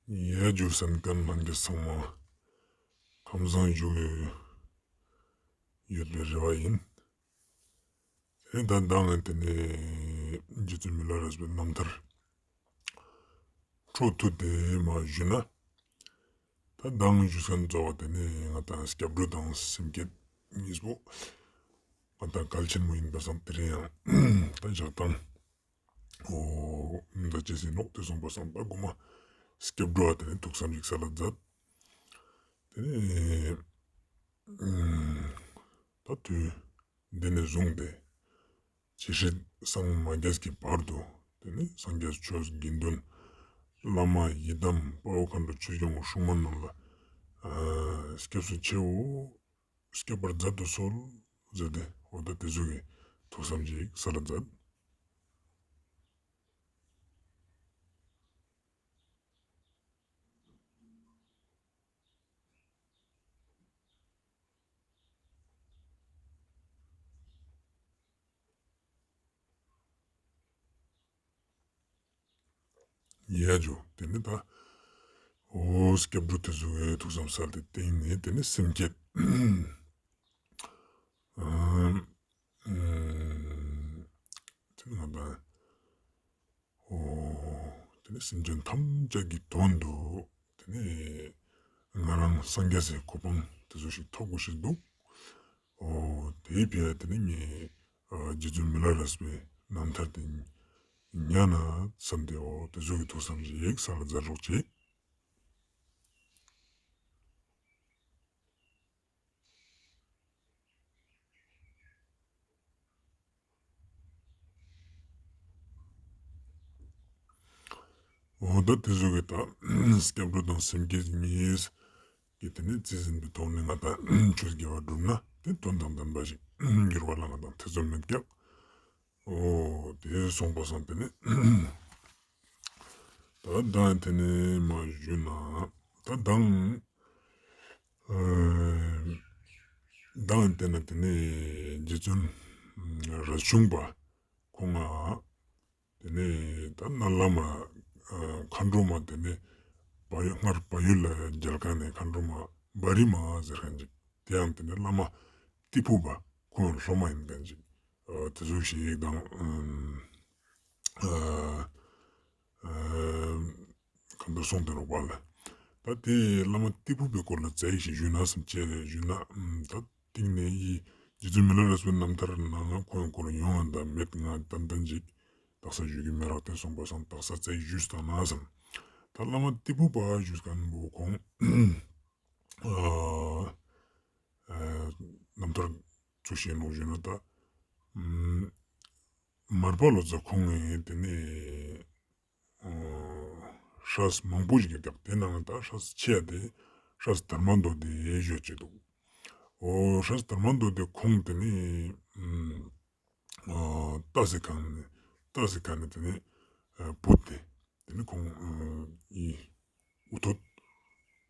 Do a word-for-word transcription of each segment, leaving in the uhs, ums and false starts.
ཡ་ཇུ་གསན་མཁན་ལྷན་རྒྱས་ཚང་མ་ཁམས་བཟང་བཞུགས་ཡོད་པའི་རེ་བ་ཡིན། དེ་ནས་ད་མདང་དེ་ནས་རྗེ་བཙུན་མི་ལ་རས་པའི་རྣམ་ཐར་འཕྲོ་མཐུད་དེ་མ་ཞུས་ན། ད་མདང་ཞུས་མཁན་གཙོ་བོ་དེ་ནས་ང་དང་སྐྱབས་འགྲོ་དང་སེམས་བསྐྱེད་གཉིས་པོ་ང་དང་གལ་ཆེན་མོ་ཡིན་པ་སང་དེ་རིང་ཡང་ད་བཞག་སྟངས། འོ་ད་ཅི་ཟེར་ནོག་དེ་སོང་པ་སང་ད་གོ་མ་སྐྱབས་འགྲོ་བ་དེ་ནས་ཐུགས་བསམ་ཞིག་གསལ་ལ་མཛད། དེ་ནས་ད་དུས་འདི་ནས་བཟུང་སྟེ་ཇི་སྲིད་སངས་མ་རྒྱས་ཀྱི་བར་དུ་དེ་ནས་སངས་རྒྱས་ཆོས་དགེ་འདུན་བླ་མ་ཡི་དམ་དཔའ་བོ་མཁའ་འགྲོ་ཆོས་སྐྱོང་སྲུང་མ་རྣམས་ལ་སྐྱབས་སུ་མཆིའོ། སྐྱབས་པར་མཛད་དུ་གསོལ་ཟེར་ཏེ་འོ་ད་དེ་ཟུག་གི་ཐུགས་བསམ་ཅིག་གསལ་ལ་མཛད། ཡ་ཇུ་དེ་ནས་ད་འོ་སྐྱབས་འགྲོ་དེ་ཟུག་གི་ཐུགས་བསམ་གསལ་ཏེ་སྟིང་ནས་དེ་ནས་སེམས་བསྐྱེད། ཨམ། ཨམ། དེ་ནས་ང་དང་འོ་དེ་ནས་སེམས་ཅན་ཐམས་ཅད་ཀྱི་དོན་དུ་དེ་ནས་ང་རང་སངས་རྒྱས་སི་གོ་འཕང་དེ་ཟུག་ཞིག་ཐོབ་དགོས་ཤེས་འདུག། འོ་དེའི་ཕི་ཡ་དེ་ནས་ངས་རྗེ་བཙུན་མི་ལ་རས་པའི་རྣམ་ཐར་དེ་ཉན་ན་བསམ་སྟེ་འོ་དེ་ཟུག་གི་ཐུགས་བསམ་ཞིག་གསལ་ལ་མཛད་རོགས་བྱེད། འོ་ད་དེ་ཟུག་གི་ད་སྐྱབས་འགྲོ་དང་སེམས་བསྐྱེད་གཉིས་ཀྱི་དེ་ནས་རྩིས་ཟིན་པའི་ཐོག་ནས་ང་དང་ཆོས་དགེ་བ་བསྒྲུབ་ན་དེ་དོན་དང་ལྡན་པ་ཞིག་འགྱུར་བ་ལ་ང་དང་ཐེ་ཚོམ་མེད་ཀྱག། འོ་དེ་སོང་པ་སང་དེ་ནས་ད་མདང་དེ་ནས་མ་ཞུས་ན་ད་མདང་ཨ་མདང་དེ་ན་དེ་ནས་རྗེ་བཙུན་རས་ཆུང་པ་ཁོང་ང་དེ་ནས་ད་ན་བླ་མ་ཨ་མཁའ་འགྲོ་མ་དེ་ནས་བལ་ཡུལ་སྔར་བལ་ཡུལ་ལ་མཇལ་མཁན་ནི་མཁའ་འགྲོ་མ་བ་རི་མ་ཟེར་མཁན་ཅིག། དེ་ཡང་དེ་ནས་བླ་མ་ཏི་ཕུ་པ་ཁོང་སློབ་མ་ཡིན་མཁན་ཅིག། ཨ་དེ་ཟུག་ཞིག་དང་ཨ་ཨ་གང་ལྟར་སོང་སྟེ་རོགས་པ་ལ། ད་དེ་བླ་མ་ཏི་ཕུ་པའི་སྐོར་ལ་རྩ་ཡིག་ཞིག་ཞུས་ན་བསམ་བྱས་ཞུས་ན། ཨམ་ད་སྟིང་ནས་ཡི་རྗེ་བཙུན་མི་ལ་རས་པའི་རྣམ་ཐར་ནང་ཁོང་སྐོར་ཡོང་བ་འདྲ་མེད་ང་ཏན་ཏན་ཅིག་དག་ས་ཞུ་གི་མི་རག་དེ་སོང་པ་སང་དག་ས་རྩ་ཡིག་ཞུས་བཏང་ན་བསམ། ད་བླ་མ་ཏི་ཕུ་པ་ཞུས་མཁན་བོ་ཁོང་ཨ་ཨ་རྣམ་ཐར་ཚུལ་བཞིན་ནོ་ཞུས་ན་ད་ཨམ་མར་པ་ལོ་ཙཱ་ཁོང་ངི་དེ་ནས་ཨ་སྲས་མང་པོ་ཞིག་ཡོད་ཀྱག། དེ་ནང་ད་སྲས་ཆེ་ཡ་དེ་སྲས་དར་མ་མདོ་སྡེ་ཞུ་ཅེས་འདུག། འོ་སྲས་དར་མ་མདོ་སྡེ་ཁོང་དེ་ནས་ཨ་ཏ་སི་ཁང་ནས་ཏ་སི་ཁང་ནས་དེ་ནས་ཨ་བུད་དེ་དེ་ནས་ཁོང་ཨ་ཡི་འུ་ཐོད་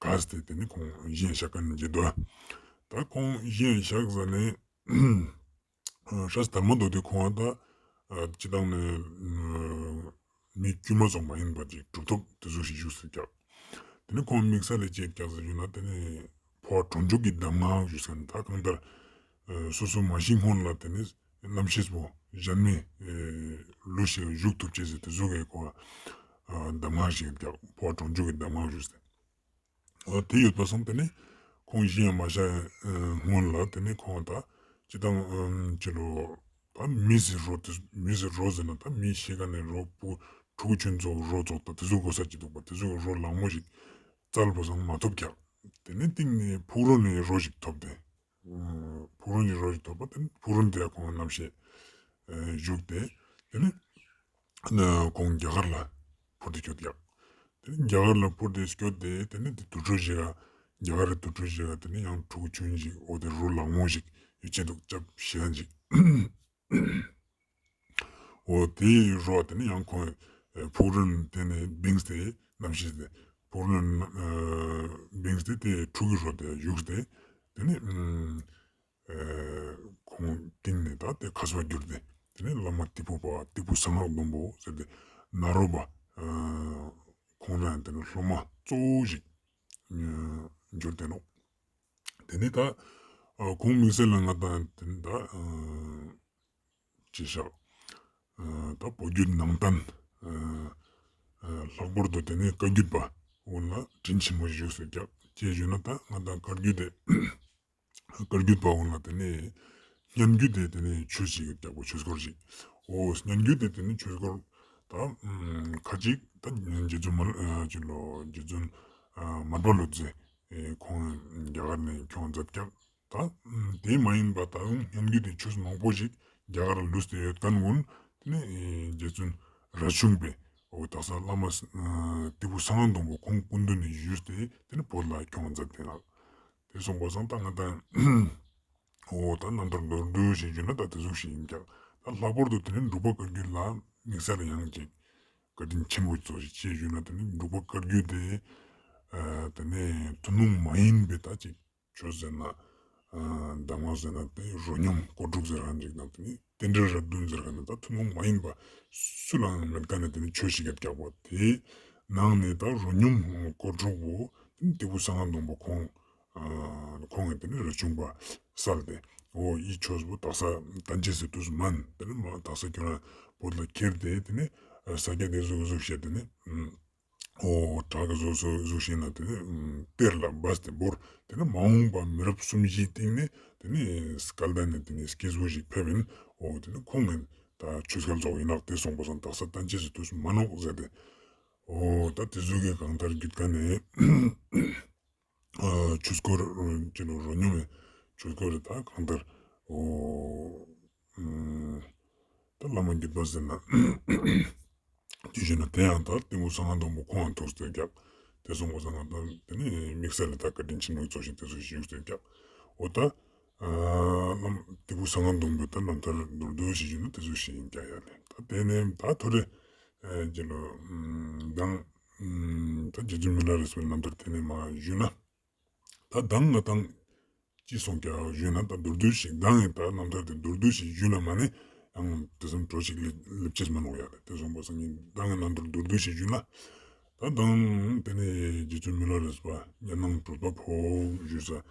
གས་ཏེ་དེ་ནས་ཁོང་ཞིང་གཤེགས་མཁན་ནི་འདུག། ད་ཁོང་ཞིང་གཤེགས་ཟ་ནས་ཨ་སྲས་དར་མ་མདོ་སྡེ་ཁོང་ད་ཨ་སྤྱིར་བཏང་ནས་ཨ་མི་དཀྱུས་མ་ཙོགས་མ་ཡིན་པ་ཅིག་གྲུབ་ཐོབ་དེ་ཚོ་ཞིག་བཞུགས་སུ་བཀྱག། དེ་ནས་ཁོང་དམིགས་བསལ་ལས་ཅི་བཀྱག་ཟེར་ཞུ་ན་དེ་ནས་འཕོ་བ་གྲོང་འཇུག་གི་གདམས་ངག་ཞུས་ཟིན་ད་གང་ལྟར་ཨ་སོ་སོ་མ་ཤི་སྔོན་ལ་དེ་ནས་རྣམ་ཤེས་པོ་གཞན་མི་ཨ་ལུས་ཤིག་བཞུགས་ཐུབ་ཅེས་ཟེར་དེ་ཚོ་གི་ཁོ་ཨ་གདམས་ངག་ཞིག་བཀྱག། འཕོ་བ་གྲོང་འཇུག་གི་གདམས་ངག་ཞུས་ཟིན། འོ་དེ་ཡོད་པ་སང་དེ་ནས་ཁོང་ཞིང་མ་གཤེགས་སྔོན་ལ་དེ་ནས་ཁོང་ད་སྤྱིར་བཏང་ཨམ་ཅི་ལོ་ད་མི་ཟེར་རོ་དེ་མི་ཟེར་རོ་ཟེར་ན་ད་མི་ཤི་ཁན་ནི་རོ་ཕྲུ་གུ་ཆུང་ཙོགས་རོ་ཙོགས་ད་དེ་ཚོ་གོ་ས་ཅི་འདུག་པ། དེ་ཚོ་རོ་ལག་མོ་ཞིག་བཙལ་བ་སང་མ་ཐོབ་ཀྱག། དེ་ནས་སྟིང་ནས་ཕུག་རོན་ནི་རོ་ཞིག་ཐོབ་སྟེ། ཕུག་རོན་གྱི་རོ་ཞིག་ཐོབ་པ། དེ་ནས་ཕུག་རོན་དེ་ཁོང་རྣམ་ཤེས་བཞུགས་ཏེ་དེ་ནས་ཁོང་རྒྱ་གར་ལ་འཕུར་ཏེ་སྐྱོད་ཀྱག། དེ་ནས་རྒྱ་གར་ལ་འཕུར་ཏེ་སྐྱོད་དེ་དེ་ནས་དེ་དུར་ཁྲོད་ཞིག་ག་རྒྱ་གར་རི་དུར་ཁྲོད་ཞིག་ག་དེ་ནས་ཡང་ཕྲུ་གུ་ཆུང་ཞིག་འོ་དེ་རོ་ལག་མོ་ཞིག་ཡོད་ཅེ་འདུག་ཅབ་ཞེ་ན་ཞིག། འོ་དེའི་རོ་དེ་ནས་ཡང་ཁོང་ཕུག་རོན་དེ་ནས་བིངས་ཏེ་རྣམ་ཤེས་དེ་ཕུག་རོན་བིངས་ཏེ་དེ་ཕྲུ་གུའི་རོ་དེ་བཞུགས་ཏེ་དེ་ནས་ཁོང་སྟིང་ནས་ད་དེ་མཁས་པ་གྱུར་ཏེ་དེ་ནས་བླ་མ་ཏི་ཕུ་པ་ཏི་ཕུ་གསང་སྔགས་སྡོང་པོ་ཟེར་ཏེ་ནཱ་རོ་པ་ཁོང་རང་དེ་ནས་སློབ་མ་ གཙོ་བོ་ཞིག་གྱུར་ཏེ་ནོག། དེ་ནི་ད་ཁོང་དམིགས་བསལ་ལ་ང་དང་དེ་ནི་ད་ཅི་ཤག་ད་བོད་བརྒྱུད་ནང་བསྟན་ལྷག་པར་དུ་དེ་ནི་བཀའ་བརྒྱུད་པ་འོ་ན་དྲིན་ཆེན་མོ་ཞིག་ཞུས་ཏེ་ཀྱག་ཅེས་ཞུས་ན། ད་ང་དང་བཀའ་བརྒྱུད་དེ་བཀའ་བརྒྱུད་པ་འོ་ན་དེ་ནི་སྙན་བརྒྱུད་དེ་དེ་ནི་ཆོས་ཤིག་ཀྱག་པོ་ཆོས་སྐོར་ཞིག་འོ་སྙན་བརྒྱུད་དེ་དེ་ནི་ཆོས་སྐོར་ད་ཁ་ཅིག་ད་རྗེ་བཙུན་མ་ཅི་ལོ་རྗེ་བཙུན་མར་པ་ལོ་ཙཱ་ཁོང་རྒྱ་གར་ནས་ཁྱོང་མཛད་ཀྱག། ད་དེ་མ་ཡིན་པ་ད་རུང་སྙན་བརྒྱུད་དེ་ཆོས་མང་པོ་ཞིག་རྒྱ་གར་ལུས་ཏེ་ཡོད་མཁན་ཀུན་དེ་ནི་རྗེ་བཙུན་རས་ཆུང་པས་འོ་དག་ས་བླ་མ་ཏི་ཕུ་གསང་སྔགས་སྡོང་པོ་ཁོང་སྐུ་མདུན་ནས་ཞུས་ཏེ་དེ་ནི་བོད་ལ་ཁྱོང་མཛད་དེ་ནོག། དེ་སོང་པ་སང་ད་ང་དང་འོ་ད་རྣམ་ཐར་མདོར་བསྡུས་ཤིག་ཞུས་ན་ད་དེ་ཟུག་ཞིག་ཡིན་ཀྱག། ད་ལྷག་པར་དུ་དེ་ནི་འབྲུག་པ་བཀའ་བརྒྱུད་ལ་དམིགས་བསལ་ཡང་ཅིག་བཀའ་དྲིན་ཆེན་པོ་ཙོགས་ཤིག་ཅེས་ཞུས་ན། དེ་ནི་འབྲུག་པ་བཀའ་བརྒྱུད་དེ་དེ་ནི་ཐུན་མོང་མ་ཡིན་པའི་ད་ཅིག་ཆོས་ཟེར་ན་གདམས་ངག་ཟེར་ན་དེ་རོ་སྙོམས་སྐོར་དྲུག་ཟེར་མཁན་ཅིག་དང་དེ་ནི་རྟེན་འབྲེལ་རབ་བདུན་ཟེར་མཁན་ད་ཐུན་མོང་མ་ཡིན་པ་སུ་ལའང་མེད་མཁན་ནི་དེ་ནི་ཆོས་ཤིག་ཡོད་ཀྱག་པ། དེའི་ནང་ནས་ད་རོ་སྙོམས་སྐོར་དྲུག་པོ་དེ་ནི་ཏི་ཕུ་གསང་སྔགས་སྡོང་པོ་ཁོང་ཁོང་གིས་དེ་ནི་རས་ཆུང་པ་སལ་ཏེ་འོ་འི་ཆོས་པོ་དག་ས་བསྟན་བཅོས་སི་དུས་མན། དེ་ནི་མ་དག་ས་ཁྱོད་རང་བོད་ལ་ཁྱེར་ཏེ་དེ་ནི་ས་སྐྱ་དེ་ཟུག་ཟུག་བཤད་དེ་ནི་འོ་བྲག་གི་ཟུག་ཟུག་ཟུག་བཤད་ན་དེ་ནི་གཏེར་ལ་སྦས་ཏེ་བོར། དེ་ནི་མ་འོངས་པ་མི་རབས་གསུམ་བཞིའི་སྟེང་ནས་དེ་ནི་སྐལ་ལྡན་ནི་དེ་ནི་སྐྱེས་བུ་ཞིག་ཕེབས་ཡིན། འོ་དེ་ནི་ཁོང་གི་ད་ཆོས་སྐལ་རྫོགས་ཡིན་ནོག། དེ་སོང་པ་སང་དག་ས་བསྟན་བཅོས་སི་དུས་མན་ནོག་ཟེར་ཏེ་འོ་ད་དེ་ཟུག་གི་གང་ལྟར་བརྒྱུད་མཁན་ནི་ཆོས་སྐོར་ཅི་ལོ་རོ་སྙོམས་ཆོས་སྐོར་རེ་ད་གང་ལྟར་འོ་ད་བླ་མ་བརྒྱུད་པ་ཟེར་ན་ཅི་ཞུ་ན་དེ་ཡང་ད་ཏི་ཕུ་གསང་སྔགས་སྡོང་པོ་ཁོང་ཡང་ཐུགས་སྟེ་རྒྱབ། དེ་སོང་པ་སང་ང་ད་དེ་ནི་དམིགས་བསལ་ལ་ད་བཀའ་དྲིན་ཆེན་མོ་ཙོགས་ཤིག་དེ་ཚོ་ཞིག་ཞུས་ཏེ་རྒྱབ། འོ་ད་ཨ་བླ་མ་ཏི་ཕུ་གསང་སྔགས་སྡོང་པོའི་ད་རྣམ་ཐར་མདོར་བསྡུས་ཤིག་ཞུས་ན་དེ་ཚོ་ཞིག་ཡིན་ཀྱག་ཡ་ལེ། ད་དེ་ནས་ད་ཐོ་རེ་ཨ་ཅི་ལོ་མདང་ད་རྗེ་བཙུན་མི་ལ་རས་པའི་རྣམ་ཐར་དེ་ནས་མ་ཞུས་ན། ད་མདང་ང་དང་ཅི་སོང་ཀྱག་ཞུས་ན་ད་མདོར་བསྡུས་ཤིག་མདང་ངི་ད་རྣམ་ཐར་དེ་མདོར་བསྡུས་ཤིག་ཞུས་ན་མ་ནི་ཡང་དེ་ཙམ་འགྲོ་ཞིག་ལེབ་ཅེས་མ་ནོག་ཡ་ལེ། དེ་སོང་པ་སང་ངི་མདང་ངི་རྣམ་ཐར་མདོར་བསྡུས་ཤིག་ཞུས་ན་ད་མདང་དེ་ནི་རྗེ་བཙུན་མི་ལ་རས་པ་ཉ་ནང་གྲུབ་པ་ཕོ་བཞུགས་ས་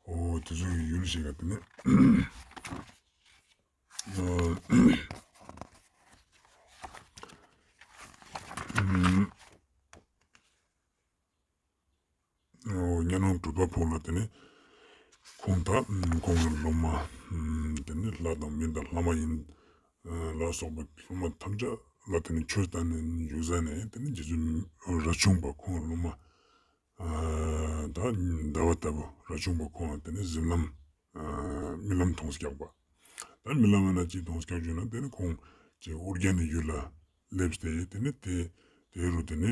འོ་དེ་ཚོ་ཡི་ཡུལ་ཞིག་ག་དེ་ནི་ཉ་ནང་གྲུབ་པ་ཕོ་ལ་དེ་ནི་ཁོང་ད་ཁོང་གི་སློབ་མ་དེ་ནི་ལྷ་དང་མི་དང་ལྷ་མ་ཡིན་ལ་སོགས་པའི་སློབ་མ་ཐམས་ཅད་ལ་དེ་ནི་ཆོས་བསྟན་ནས་བཞུགས་ས་ནས་དེ་ནི་རྗེ་བཙུན་རས་ཆུང་པ་ཁོང་གི་སློབ་མ་ད་ཟླ་བ་ལྟ་བུ་རས་ཆུང་པ་ཁོང་དེ་ནི་གཟིམ་ལམ་རྨི་ལམ་མཐོང་སྐྱག་པ། ད་རྨི་ལམ་ན་ཅི་མཐོང་སྐྱག་ཞུས་ན་དེ་ནི་ཁོང་ཅིག་ཨོ་རྒྱན་ནི་ཡུལ་ལ་སླེབས་ཏེ་དེ་ནི་དེ་དེ་རུ་དེ་ནི་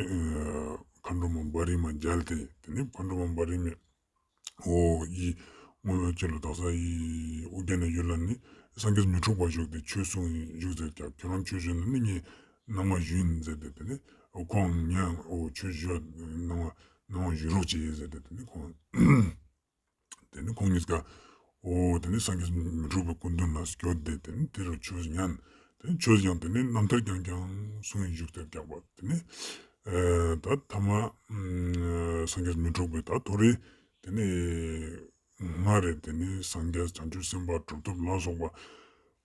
མཁའ་འགྲོ་མ་བ་རི་མ་མཇལ་ཏེ་དེ་ནི་མཁའ་འགྲོ་མ་བ་རི་མས་འོ་ཡི་སྔོན་ལ་ཅི་ལོ་དག་ས་ཡི་ཨོ་རྒྱན་ནི་ཡུལ་ལ་ནི་སངས་རྒྱས་མི་འཁྲུགས་པ་བཞུགས་ཏེ་ཆོས་གསུང་བཞུགས་ཟེར་ཀྱག། ཁྱོད་རང་ཆོས་ཞུས་ན་ནི་ངས་གནང་བ་ཞུ་ཡིན་ཟེར་ཏེ་དེ་ནི་འོ་ཁོང་ངས་འོ་ཆོས་ཞུ་གནང་བ་གནང་བ་ཞུ་རོགས་བྱེད་ཟེར་ཏེ་དེ་ནི་ཁོང་དེ་ནི་ཁོང་གཉིས་ཀ་འོ་དེ་ནི་སངས་རྒྱས་མི་འཁྲུགས་པའི་སྐུ་མདུན་ལ་སྐྱོད་དེ་དེ་ནི་དེ་རུ་ཆོས་ཉན། དེ་ནི་ཆོས་ཀྱང་དེ་ནི་རྣམ་ཐར་རྐྱང་རྐྱང་གསུང་ཡིན་བཞུགས་ཏེ་རྒྱག་པ། དེ་ནི་ཨ་ད་ཐ་མ་ཨ་སངས་རྒྱས་མི་འཁྲུགས་པའི་ད་ཐོ་རེ་དེ་ནི་སྔར་རེ་དེ་ནི་སངས་རྒྱས་བྱང་ཆུབ་སེམས་དཔའ་གྲུབ་ཐོབ་ལ་སོགས་པ་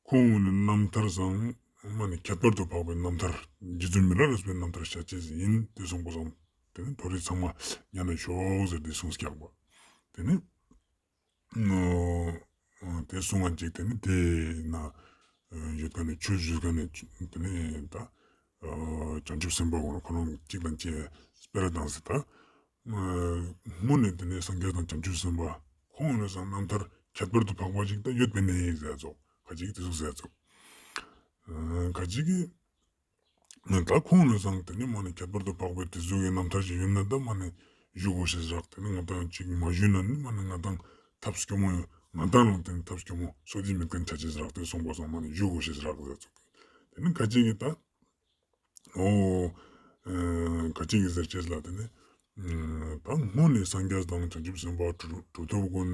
ཁོང་གི་རྣམ་ཐར་སང་མ་ནི་ཁྱད་པར་དུ་འཕགས་པའི་རྣམ་ཐར་རྗེ་བཙུན་མི་ལ་རས་པའི་རྣམ་ཐར་བཤད་ཅེས་ཡིན། དེ་སོང་པ་སང་དེ་ནི་ཐོ་རེ་ཚང་མ་ཉན་ན་ཤོག་ཟེར་ཏེ་གསུངས་ཀྱག་པ། དེ་ནི་ཨ་དེ་གསུང་ང་ཅིག་དེ་ནི་དེ་ན་ཡོད་མཁན་ནི་ཆོས་ཞུ་མཁན་ནི་དེ་ནི་ད་བྱང་ཆུབ་སེམས་དཔའ་ཁོང་ཁོ་རང་གཅིག་དང་གཅིག་སྤེ་ར་བཏང་སྟེ་ད་སྔོན་ནས་དེ་ནི་སངས་རྒྱས་དང་བྱང་ཆུབ་སེམས་དཔའ་ཁོང་ནི་སང་རྣམ་ཐར་ཁྱད་པར་དུ་འཕགས་པ་ཅིག་ད་ཡོད་པས་ནི་ཟེར་ཙོགས་ཁ་ཅིག་དེ་ཟུག་ཟེར་ཙོགས་ཁ་ཅིག་གི་ད་ཁོང་ནི་སང་དེ་ནི་མ་ནི་ཁྱད་པར་དུ་འཕགས་པའི་དེ་ཟུག་གི་རྣམ་ཐར་ཞིག་ཡོད་ན་ད་མ་ནི་ཞུ་དགོས་ཤེས་རག། དེ་ནི་ང་དང་ཅིག་མ་ཞུས་ན་ནི་མ་ནི་ང་དང་ཐབས་སྐྱོ་མོ་ཡོད། ང་དང་རང་དེ་ནི་ཐབས་སྐྱོ་མོ་སོ་དེ་མེད་མཁན་ཆ་ཅེས་རག། དེ་སོང་པ་སང་མ་ནི་ཞུ་དགོས་ཤེས་རག་ཟེར་ཙོགས། དེ་ནི་ཁ་ཅིག་གི་ད་འོ་ཁ་ཅིག་གི་ཟེར་ཅེས་ལ་དེ་ནི་ད་སྔོན་ནས་སངས་རྒྱས་དང་བྱང་ཆུབ་སེམས་དཔའ་གྲུབ་ཐོབ་ཀུན་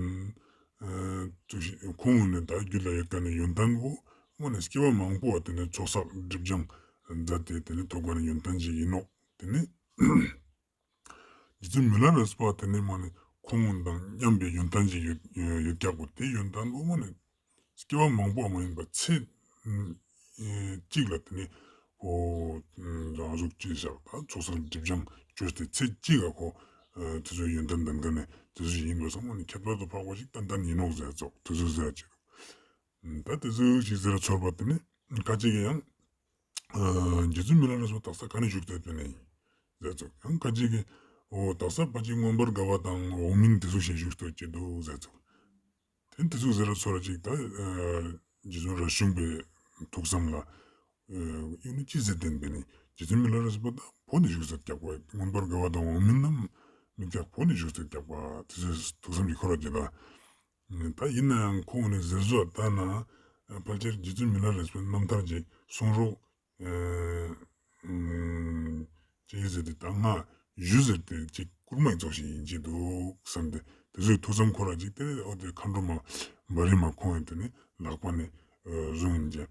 ཁོང་ནི་ད་རྒྱུད་ལ་ཡོད་མཁན་ནི་ཡོན་ཏན་བོ་སྔོན་ནས་སྐྱེ་བ་མང་པོ་བ་དེ་ནི་ཚོགས་བསགས་སྒྲིབ་སྦྱང་མཛད་དེ་དེ་ནི་ཐོབ་མཁན་ནི་ཡོན་ཏན་ཞིག་ཡིན་ནོག། དེ་ནི་ རྗེ་བཙུན་མི་ལ་རས་པ་དེ་ནི་མ་ནི་ཁོང་དང་མཉམ་པའི་ཡོན་ཏན་ཅིག་ཡོད་ཡོད་ཀྱག་པོ། དེ་ཡོན་ཏན་པོ་མ་ནི་སྐྱེ་བ་མང་པོ་མ་ཡིན་པ་ཚེ་ཨ་གཅིག་ལ་དེ་ནི་ཁོ་རང་གཟུགས་ཅི་བཞག་ད་ཚོགས་བསགས་སྒྲིབ་སྦྱང་བཅོས་ཏེ་ཚེ་གཅིག་ག་ཁོ་ཨ་དེ་ཚོའི་ཡོན་ཏན་ལྡན་མཁན་ནི་དེ་ཚོ་ཞིག་ཡིན་པ་སོང་མ་ནི་ཁྱད་པར་དུ་འཕགས་པ་ཞིག་ཏན་ཏན་ཡིན་ནོག་ཟེར་ཙོགས་དེ་ཚོ་ཟེར་ཅིག་ད་དེ་ཚོ་ཞིག་ཟེར་ཚོར་བ་དེ་ནི་ཁ་ཅིག་གི་ཡང་ཨ་རྗེ་བཙུན་མི་ལ་རས་པ་དག་ས་ག་ནས་བཞུགས་ཏེ་ཡོད་པ་ནི་ཟེར་ཙོགས། ཡང་ཁ་ཅིག་གི་འོ་དག་ས་ཕལ་ཆེར་མངོན་པར་དགའ་བ་དང་འོག་མིན་དེ་ཚོ་ཞིག་བཞུགས་ཏེ་ཡོད་ཀྱི་འདུག་ཟེར་ཙོགས། དེ་དེ་ཚོ་ཟེར་ཚོར་ཅིག་ད་ཨ་རྗེ་བཙུན་རས་ཆུང་པའི་ཐུགས་བསམ་ལ་ཨ་ཡིན་ནི་ཅི་ཟེར་བསྟན་པ་ནི་རྗེ་བཙུན་མི་ལ་རས་པ་ད་བོད་ནས་བཞུགས་ཏེ་ཡོད་ཀྱག་པ། མངོན་པར་དགའ་བ་དང་འོག་མིན་ནམ་མི་ཀྱག་བོད་ནས་བཞུགས་ཏེ་ཡོད་ཀྱག་པ། དེ་ཚོའི་ཐུགས་བསམ་ཅིག་འཁོར་བ་ཅིག་ད། ད་ཡིན་ན་ཡང་ཁོང་ནས་ཟེར་བཟོ་ལྟ་ན་ཕལ་ཆེར་རྗེ་བཙུན་མི་ལ་རས་པའི་རྣམ་ཐར་ཅིག་གསུང་རོགས་ཨ་ཨ་ཅི་ཟེར་ཏེ་ད་ང་ཞུ་ཟེར་ཏེ་ཅིག་བསྐུལ་མ་ཡིན་ཙོགས་ཤིག་ཡིན་གྱི་འདུག་བསམ་སྟེ་དེ་ཚོའི་ཐུགས་བསམ་འཁོར་བ་ཅིག་སྟེ། འོ་དེ་མཁའ་འགྲོ་མ་བ་རི་མ་ཁོང་ཡིན་དེ་ནི་ལག་པ་ནས་ཨ་བཟུང་ཡིན་ཅེ།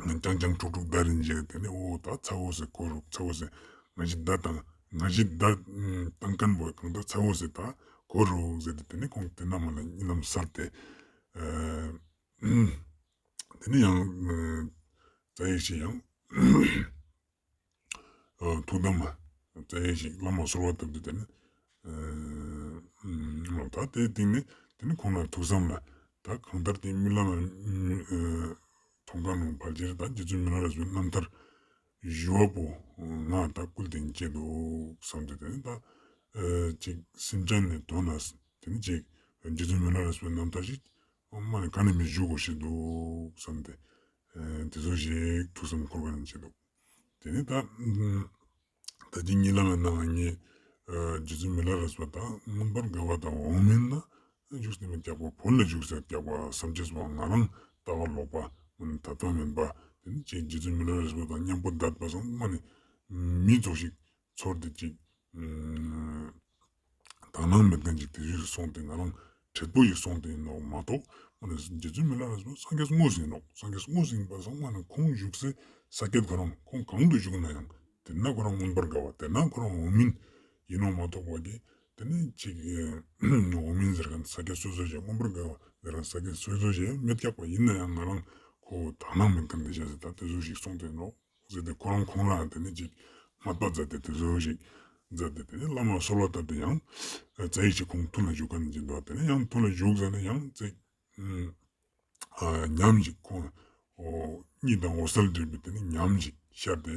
རྐྱང་རྐྱང་ཁྲུག་ཁྲུག་བརྡར་རིན་ཅེས་དེ་ནི་འོ་ད་ཚ་བོ་ཟེར་གོ་རུག་ཚ་བོ་ཟེར་ང་ཞིག་བརྡ་བཏང་ང་ཞིག་བརྡ་བཏང་མཁན་པོ་གང་ལྟར་ཚ་བོ་ཟེར་ད་གོ་རུག་ཟེར་ཏེ་དེ་ནི་ཁོང་དེ་ན་མ་ལ་གཉིད་ལམ་སལ་ཏེ་ཨ་དེ་ནི་ཡང་ཨ་རྩ་ཡིག་ཅིག་ཡང་ཨ་ཐུགས་དམ་རྩ་ཡིག་ཅིག་བླ་མ་གསོལ་བ་བཏབ་སྟེ་དེ་ནི་ཨ་ད་དེའི་སྟེང་ནས་དེ་ནི་ཁོང་རང་ཐུགས་བསམ་ལ་ད་གང་ལྟར་དེ་རྨི་ལམ་ཨ་མཐོང་མཁན་ནང་ཕལ་ཆེར་ད་རྗེ་བཙུན་མི་ལ་རས་པའི་རྣམ་ཐར་ཞུ་བ་པོ་ང་ད་བསྐུལ་ཏེ་ཡིན་ཅེས་འདུག་བསམ་སྟེ་དེ་ནི་ད་ཨ་ཅིག་སེམས་ཅན་ནི་དོན་ལ་དེ་ནི་ཅིག་རྗེ་བཙུན་མི་ལ་རས་པའི་རྣམ་ཐར་ཞིག་མ་ནི་ག་ནས་མི་ཞུ་དགོས་ཤེས་འདུག་བསམ་སྟེ་ཨ་དེ་ཚོ་ཞིག་ཐུགས་བསམ་འཁོར་ག་ནས་ཅེས་འདུག་དེ་ནི་ད་ད་ཅི་རྨི་ལམ་ནང་ངེ་ཨ་རྗེ་བཙུན་མི་ལ་རས་པ་དང་མངོན་པར་དགའ་བ་དང་འོག་མིན་ན་བཞུགས་ཏེ་མི་ཀྱག་པ་བོད་ལ་བཞུགས་ཏེ་ཀྱག་པ་བསམ་ཅེས་པ་ང་རང་ལྟ་བ་ལོག་པ་མ་ནི་ད་ལྟ་མིན་པ་དེ་ནི་ཅིག་རྗེ་བཙུན་མི་ལ་རས་པ་དང་མཉམ་པོ་བསྡད་པ་སང་མ་ནི་མི་ཚོགས་ཤིག་ཚོར་ཏེ་ཅིག་ཨ་དག་སྣང་མེད་མཁན་ཅིག་དེ་ཞིག་སོང་སྟེ་ང་རང་འཕྲལ་པོ་ཞིག་སོང་སྟེ་ཡིན་ནོག་མ་གཏོགས་མ་ནི་རྗེ་བཙུན་མི་ལ་རས་པ་སངས་རྒྱས་དངོས་སུ་ཡིན་ནོག་སངས་རྒྱས་དངོས་སུ་ཡིན་པ་སང་མ་ནི་ཁོང་བཞུགས་སའི་ས་སྐྱེད་ཁོ་རང་ཁོང་གང་དུ་བཞུགས་ན་ཡང་དེ་ན་ཁོ་རང་མངོན་པར་དགའ་བ་དེ་ན་ཁོ་རང་འོག་མིན་ཡིན་ནོག་མ་གཏོགས་པ་གི་དེ་ནི་ཅིག་འོག་མིན་ཟེར་མཁན་ས་སྐྱེད་སོ་སོ་ཞིག་མངོན་པར་དགའ་བ་ཟེར་མཁན་ས་སྐྱེད་སོ་སོ་ཞིག་མེད་ཀྱག་པ་ཡིན་ན་ཡང་ང་རང་ཁོ་དག་སྣང་མེད་མཁན་དེ་བྱས་ཟེར་ད་དེ་ཚོ་ཞིག་སོང་སྟེ་ཡིན་ནོག་ཟེར་ཏེ་ཁོ་རང་ཁོང་རང་དེ་ནི་ཅིག་སྨད་པ་མཛད་དེ་དེ་ཚོ་ཞིག་མཛད་དེ་དེ་ནི་བླ་མ་གསོལ་བ་བཏབ་སྟེ་ཡང་རྩ་ཡིག་ཅིག་ཁོང་ཐུགས་ལ་བཞུགས་མཁན་ཅིག་འདུག་དེ་ནི་ཡང་ཐུགས་ལ་བཞུགས་ཟེར་ནས་ཡང་ཅིག་ཨ་ཉམས་ཅིག་ཁོང་འོ་གཉིད་དང་འོད་གསལ་འདྲེས་པའི་དེ་ནི་ཉམས་ཅིག་ཤར་ཏེ་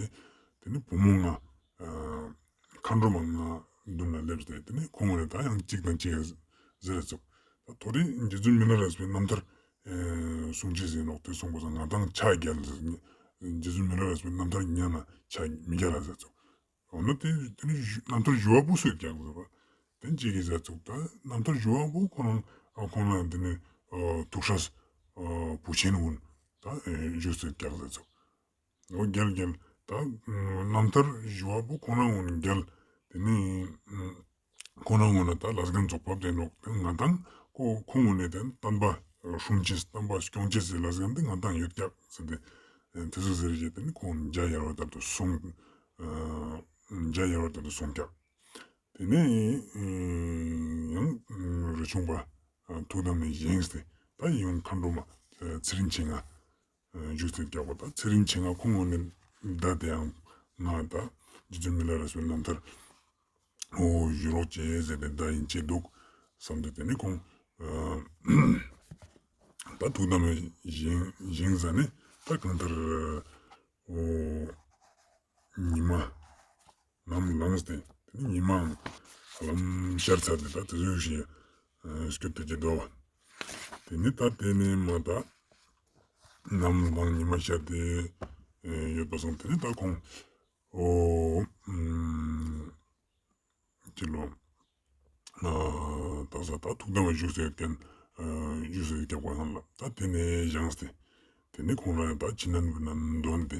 དེ་ནི་བུ་མོ་ལྔ་ཨ་མཁའ་འགྲོ་མ་ལྔ་མདུན་ལ་སླེབས་ཏེ་དེ་ནི་ཁོང་ལ་ད་ཡང་གཅིག་དང་གཅིག་ཟེར་ཙོགས། ད་ཐོ་རེ་རྗེ་བཙུན་མི་ལ་རས་པའི་རྣམ་ཐར་ཨེ་གསུང་ཅེས་ཟེར་ནོག་དེ་གསུངས་པ་སང་ང་དང་ཆ་རྒྱལ་ཟེར། རྗེ་བཙུན་མི་ལ་རས་པའི་རྣམ་ཐར་ཉན་ན་ཆ་མི་རྒྱལ་ལ་ཟེར་ཙོགས། འོ་ན་དེ་དེ་ནི་རྣམ་ཐར་ཞུ་བ་པོ་སུ་ཡོད་ཀྱག་ཟེར་བ། དེ་གཅིག་གིས་ཟེར་ཙོགས་ད་རྣམ་ཐར་ཞུ་བ་པོ་ཁོ་རང་ཨ་ཁོང་རང་དེ་ནི་ཨ་ཐུགས་སྲས་ཨ་བུ་ཆེན་ཀུན་ད་ཨེ་བཞུགས་སུ་ཡོད་ཀྱག་ཟེར་ཙོགས། འོ་རྒྱལ་རྒྱལ་ད་རྣམ་ཐར་ཞུ་བ་པོ་ཁོང་རང་ཀུན་རྒྱལ། དེ་ནི་ཁོང་རང་ཀུན་ལ་ད་ལས་འགན་ཚོགས་པ་དེ་ནོག་དེ་ང་དང་ཁོ་ཁོང་ཀུན་ནི་དེ་བསྟན་པ་སྲུང་ཅེས་བསྟན་པ་སྐྱོང་ཅེས་སི་ལས་འགན་དེ་ང་དང་ཡོད་ཀྱག་ཟེར་ཏེ་དེ་ཚོ་ཟེར་རྗེས་དེ་ནི་ཁོང་འཇའ་ཡལ་བ་ལྟར་དུ་སོང་། འཇའ་ཡལ་བ་ལྟར་དུ་སོང་ཀྱག་དེ་ནས་ཡང་རས་ཆུང་པ་ཐུགས་དམ་ནས་བཞེངས་ཏེ་ད་ཡང་མཁའ་འགྲོ་མ་ཚེ་རིང་མཆེད་ལྔ་བཞུགས་ཏེ་ཀྱག་པ་ད་ཚེ་རིང་མཆེད་ལྔ་ཁོང་ངོ་ནས་ད་དེ་ཡང་ང་ད་རྗེ་བཙུན་མི་ལ་རས་པའི་རྣམ་ཐར་འོ་ཞུ་རོགས་བྱེད་ཟེར་ཏེ་ད་ཡིན་ཅེས་འདུག་བསམ་སྟེ་དེ་ནས་ཁོང་ད་ཐུགས་དམ་ནས་བཞེངས་བཞེངས་ཟ་ནས་ད་གང་ལྟར་འོ་ཉི་མ་ནམ་ལངས་ཏེ་དེ་ནི་ཉི་མའང་ཧ་ལམ་ཤར་ཚར་ཏེ་ད་དེ་ཚོ་ཞིག་སྐྱོད་དེ་ཅི་འདུག་དེ་ནི་ད་དེ་ནི་མ་ད་ནམ་ལངས་ཉི་མ་ཤར་ཏེ་ཡོད་པ་སོང་དེ་ནི་ད་ཁོང་འོ་ཅི་ལོ། ད་ས་ད་ཐུགས་དམ་བཞུགས་སའི་རྐྱེན་བཞུགས་སའི་རྒྱབ་ཁ་ཡང་ལ་ད་དེ་ནས་བཞེངས་ཏེ་དེ་ནས་ཁོང་རང་ད་ཕྱི་ནང་འདོན་ཏེ་